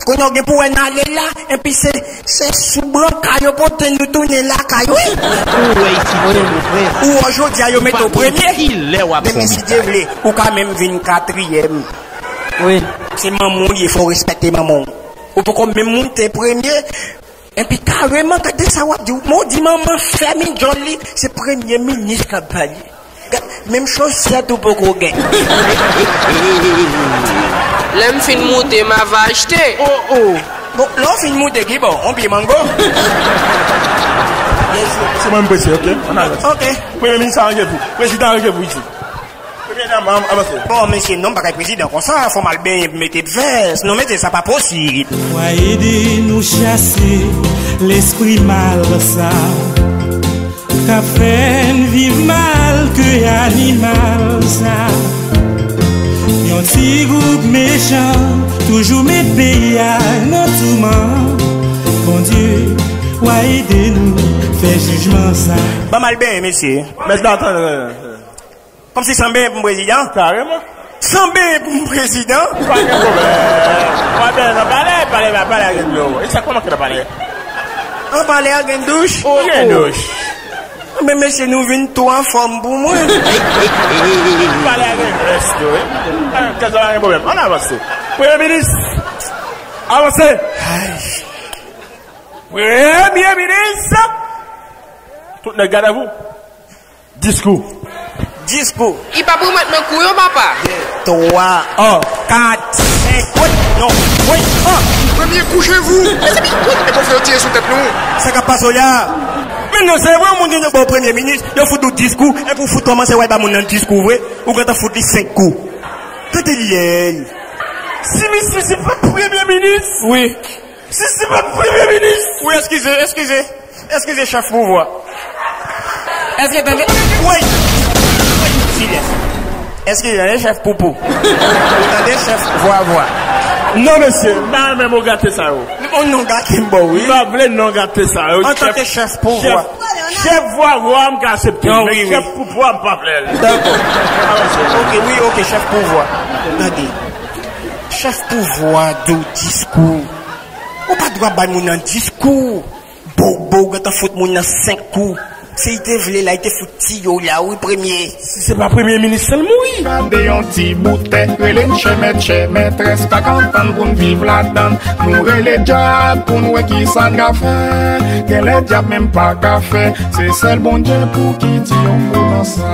Kounye a w gen pou wè n ale la, epi se, se sou branka yo pote nou tounen lakay, wi. Ou wè isit Pòtoprens. Ou wè jodi a yo mete w premye. Men si Dye vle, ou ka menm vin katriyèm. Wi. Se manman w li ye, fò w respekte manman w. Ou poko menm moute premye. Epi kareman, gade sa w ap di. Modi manman fèmen djòl li, se premye minis k ap pale. Gad, menm chosyèt ou poko gen. Lè m fin moute, m ava achte. Oh, oh. Bon, lè w fin moute, ki bò? On pye mango? Se mwen m prese, ok? Ann ale. Ok. Premye minis a ranje pou. Prezidan a ranje pou isi. Premye dam, an-, avanse. Bon, mesye, non, m pa kay prezidan konsa, fò m al benyen pou mete vès. Non, mesye, sa pa posib. Wa ede nou chase lespri mal sa k ap fè n viv mal ke animal sa. Yon ti gwoup mechan toujou met peyi a nan touman. Bondye, wa ede nou fè jijman sa. Ban m al benyen, mesye. Mèt la, atann. Kòmsi san benyen pou m prezidan? Kareman. San benyen pou m prezidan? Pa gen pwoblèm. Pa gen, nan palè, palè, palè a gen dlo. E sa kòman ki nan palè? An palè a gen douch? Ou gen douch? Men mesye, nou vin twò anfòm pou mwen. Palè a gen drès tou, wi. Kèt sa pa gen pwoblèm. Ann avanse. Premye minis, avanse. Ay. Premye minis. Tout nèg gadavou. Diskou. Diskou. Li p ap remèt nan kou yo, papa. De, twa, an, kat, senk, wi, non, wi, an. Premye kou je vous. Mezanmi, wi, e konfle yo tire sou tèt nou. Sa k ap pase w la? Men non, se vre, yon moun gen dwa ba w premye minis, yo fout ou diskou, epi w fout kòmanse wè ba moun nan diskou vre, ou gentan fout li senk kou. Tande lè. Si misye se pa premye minis. Wi. Si se pa premye minis. Wi, eskize, eskize. Eskize, chèf pouvwa. Èske tande? Woy! Silans. Èske tande, chèf poupou? Ou tande, chèf vwa vwa? Non, mesye, m pa renmen mo gate sa yo. On non gate m ba w, wi. M pa vle non gate sa yo. Antanke chèf pouvwa. Chèf, chèf vwa vwa, m ka aksepte. Non, men wi, wi. Chèf pouvwa, m pa vle l. Dakò. Avanse. Ok, wi, ok, chèf pouvwa. Tande. Chèf pouvwa di w diskou. Ou pa dwa bay moun nan diskou. Bobo, ou gentan fout moun nan senk kou. Si li te vle la, li te fout tiye w la, wi, premye. Si se pa premye minis, l mouri. Tande yon ti bout tè, rele n chè mèt, chè mètrès, pa ka antann pou n viv ladann. Nou rele dyab pou n wè kisa n ka fè. Genlè dyab menm pa ka fè. Se sèl Bondye pou ki di yon mo nan sa.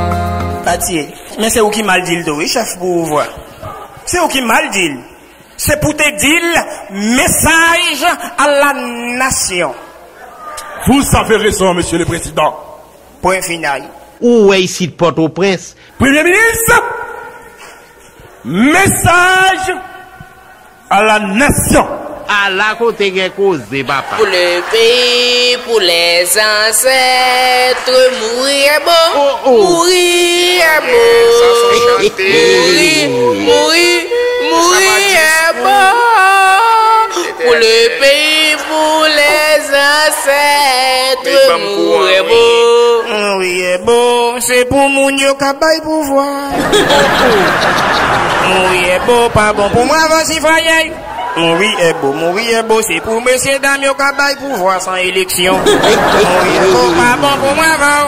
Patye, men se ou ki mal di l tou, wi, chèf pouvwa. Se ou ki mal di l. Se pou te di l, message à la nation. Vous avez raison, Monsieur le Président. Pwen final. Ou wè isit Pòtoprens. Premye minis, message à la nation. Ala kote gen koze, papa. Pou le peyi, pou lèzansèt, mouri è bo. Oh, oh. Mouri è bo. Mouri, mouri, mouri è bo. Mouri è bo. Mouri è bo, se pou moun yo k ap bay pouvwa. Mouri è bo pa bon pou mwen avan sifwayèy. Mouri è bo, mouri è bo, se pou mesye dam yo k ap bay pouvwa san eleksyon. Mouri è bo pa bon pou mwen avan.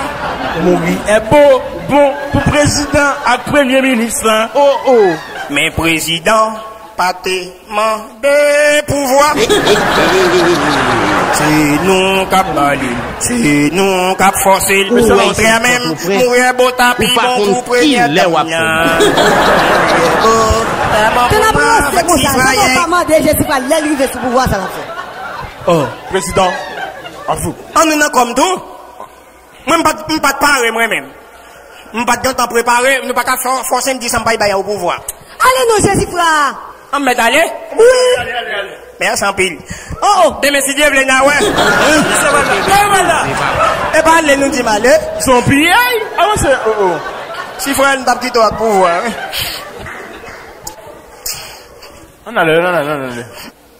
Mouri è bo bon pou prezidan ak premye minis lan. Oh, oh. Men prezidan pa te mande pouvwa. Se nou k ap ba li, se nou k ap fòse l. Okontrè menm, mouri è bo ta pi bon pou premye dam nan. Mouri è bo ta bon pou mwen avan sifwayèy. Pa mande Jezifra lè l rive sou pouvwa sa l ap fè. Oh, prezidan, avou. An nou nan kòm tou. Mwen, m pa t, m pa t pare mwen menm. M pa t gentan prepare, nou pa ka fò-, fòse m di sa m pral bay o pouvwa. Ale non, Jezifra! An m mèt ale? Wi! Mèsi anpil. Oh, oh! Demen, si Dye vle, n a wè. E pa ale nou di m ale. Se yon piyay? Avanse, oh, oh. Si frè n t ap kite w ak pouvwa, wi. Ann ale, ann ale, ann ale.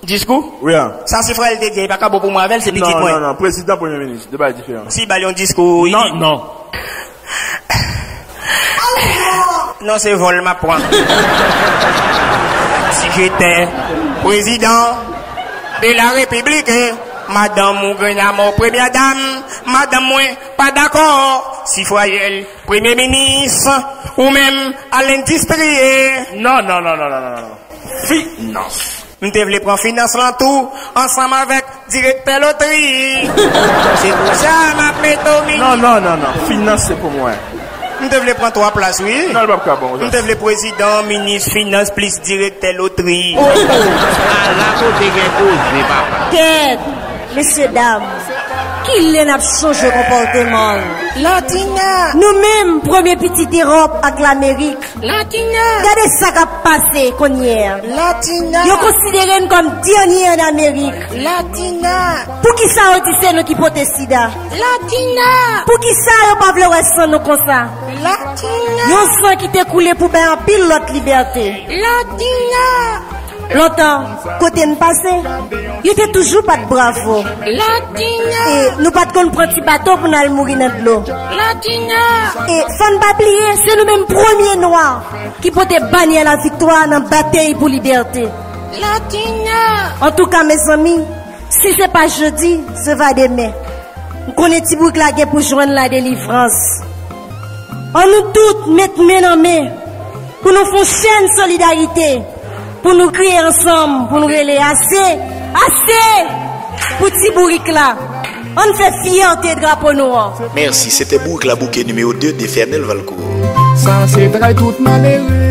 Diskou? Wi a. Sa se frè l te di, li pa ka bon pou mwen avè l, se pitit mwen. Non, non, non, prezidan, premye minis, de bagay diferan. Si ba l yon diskou, li di. Non, non. Non, se vòl m ap pran. Si j'étais président de la République, madanm ou grenn amò, premyè dam, madanm mwen pa dakò, sifwayèl, premye minis, ou menm, al endistriye. Non, non, non, non. Finans. M te vle pran finans lan tou, ansanm avèk direktè lotri. Se pou sa m ap mete w minis. Non, non, non, non. Finans se pou mwen. M te vle pran twa plas, wi. Non, l p ap ka bon, m te vle prezidan, minis, finans, plis direktè lotri. Oh, oh. Ala kote gen koze, papa. Kèt, mesye dam. Kilè n ap chanje konpòteman n? Latina! Nou menm, premye pitit Ewòp ak Lamerik. Latina! Gade sa k ap pase kounye a. Latina! Yo konsidere n kòm dènye ann Amerik. Latina! Poukisa yo di se nou ki pote sida? Latina! Poukisa yo pa vle wè san nou konsa? Latina! Yon san ki te koule pou bay anpil lòt libète. Latina! Lontan, kote n pase, yo te toujou bat bravo. Latina! E nou pa t konn pran ti bato pou n al mouri nan dlo. Latina! E fò n pa bliye, se nou menm premye nwa ki pote banyè laviktwa nan batèy pou libète. Latina! Antouka, mezanmi, si se pa jodi, se va demen. M konnen ti bourik la gen pou jwenn ladelivrans. Ann nou tout met men nan men pou nou fè yon chèn solidarite, pou nou kriye ansanm, pou nou rele ase, ase pou ti bourik la. Ann fè fyète drapo nou an. Mèsi, se te Bourik la Bouke nimewo de de Fernel Valcourt. Sa se tray tout malere.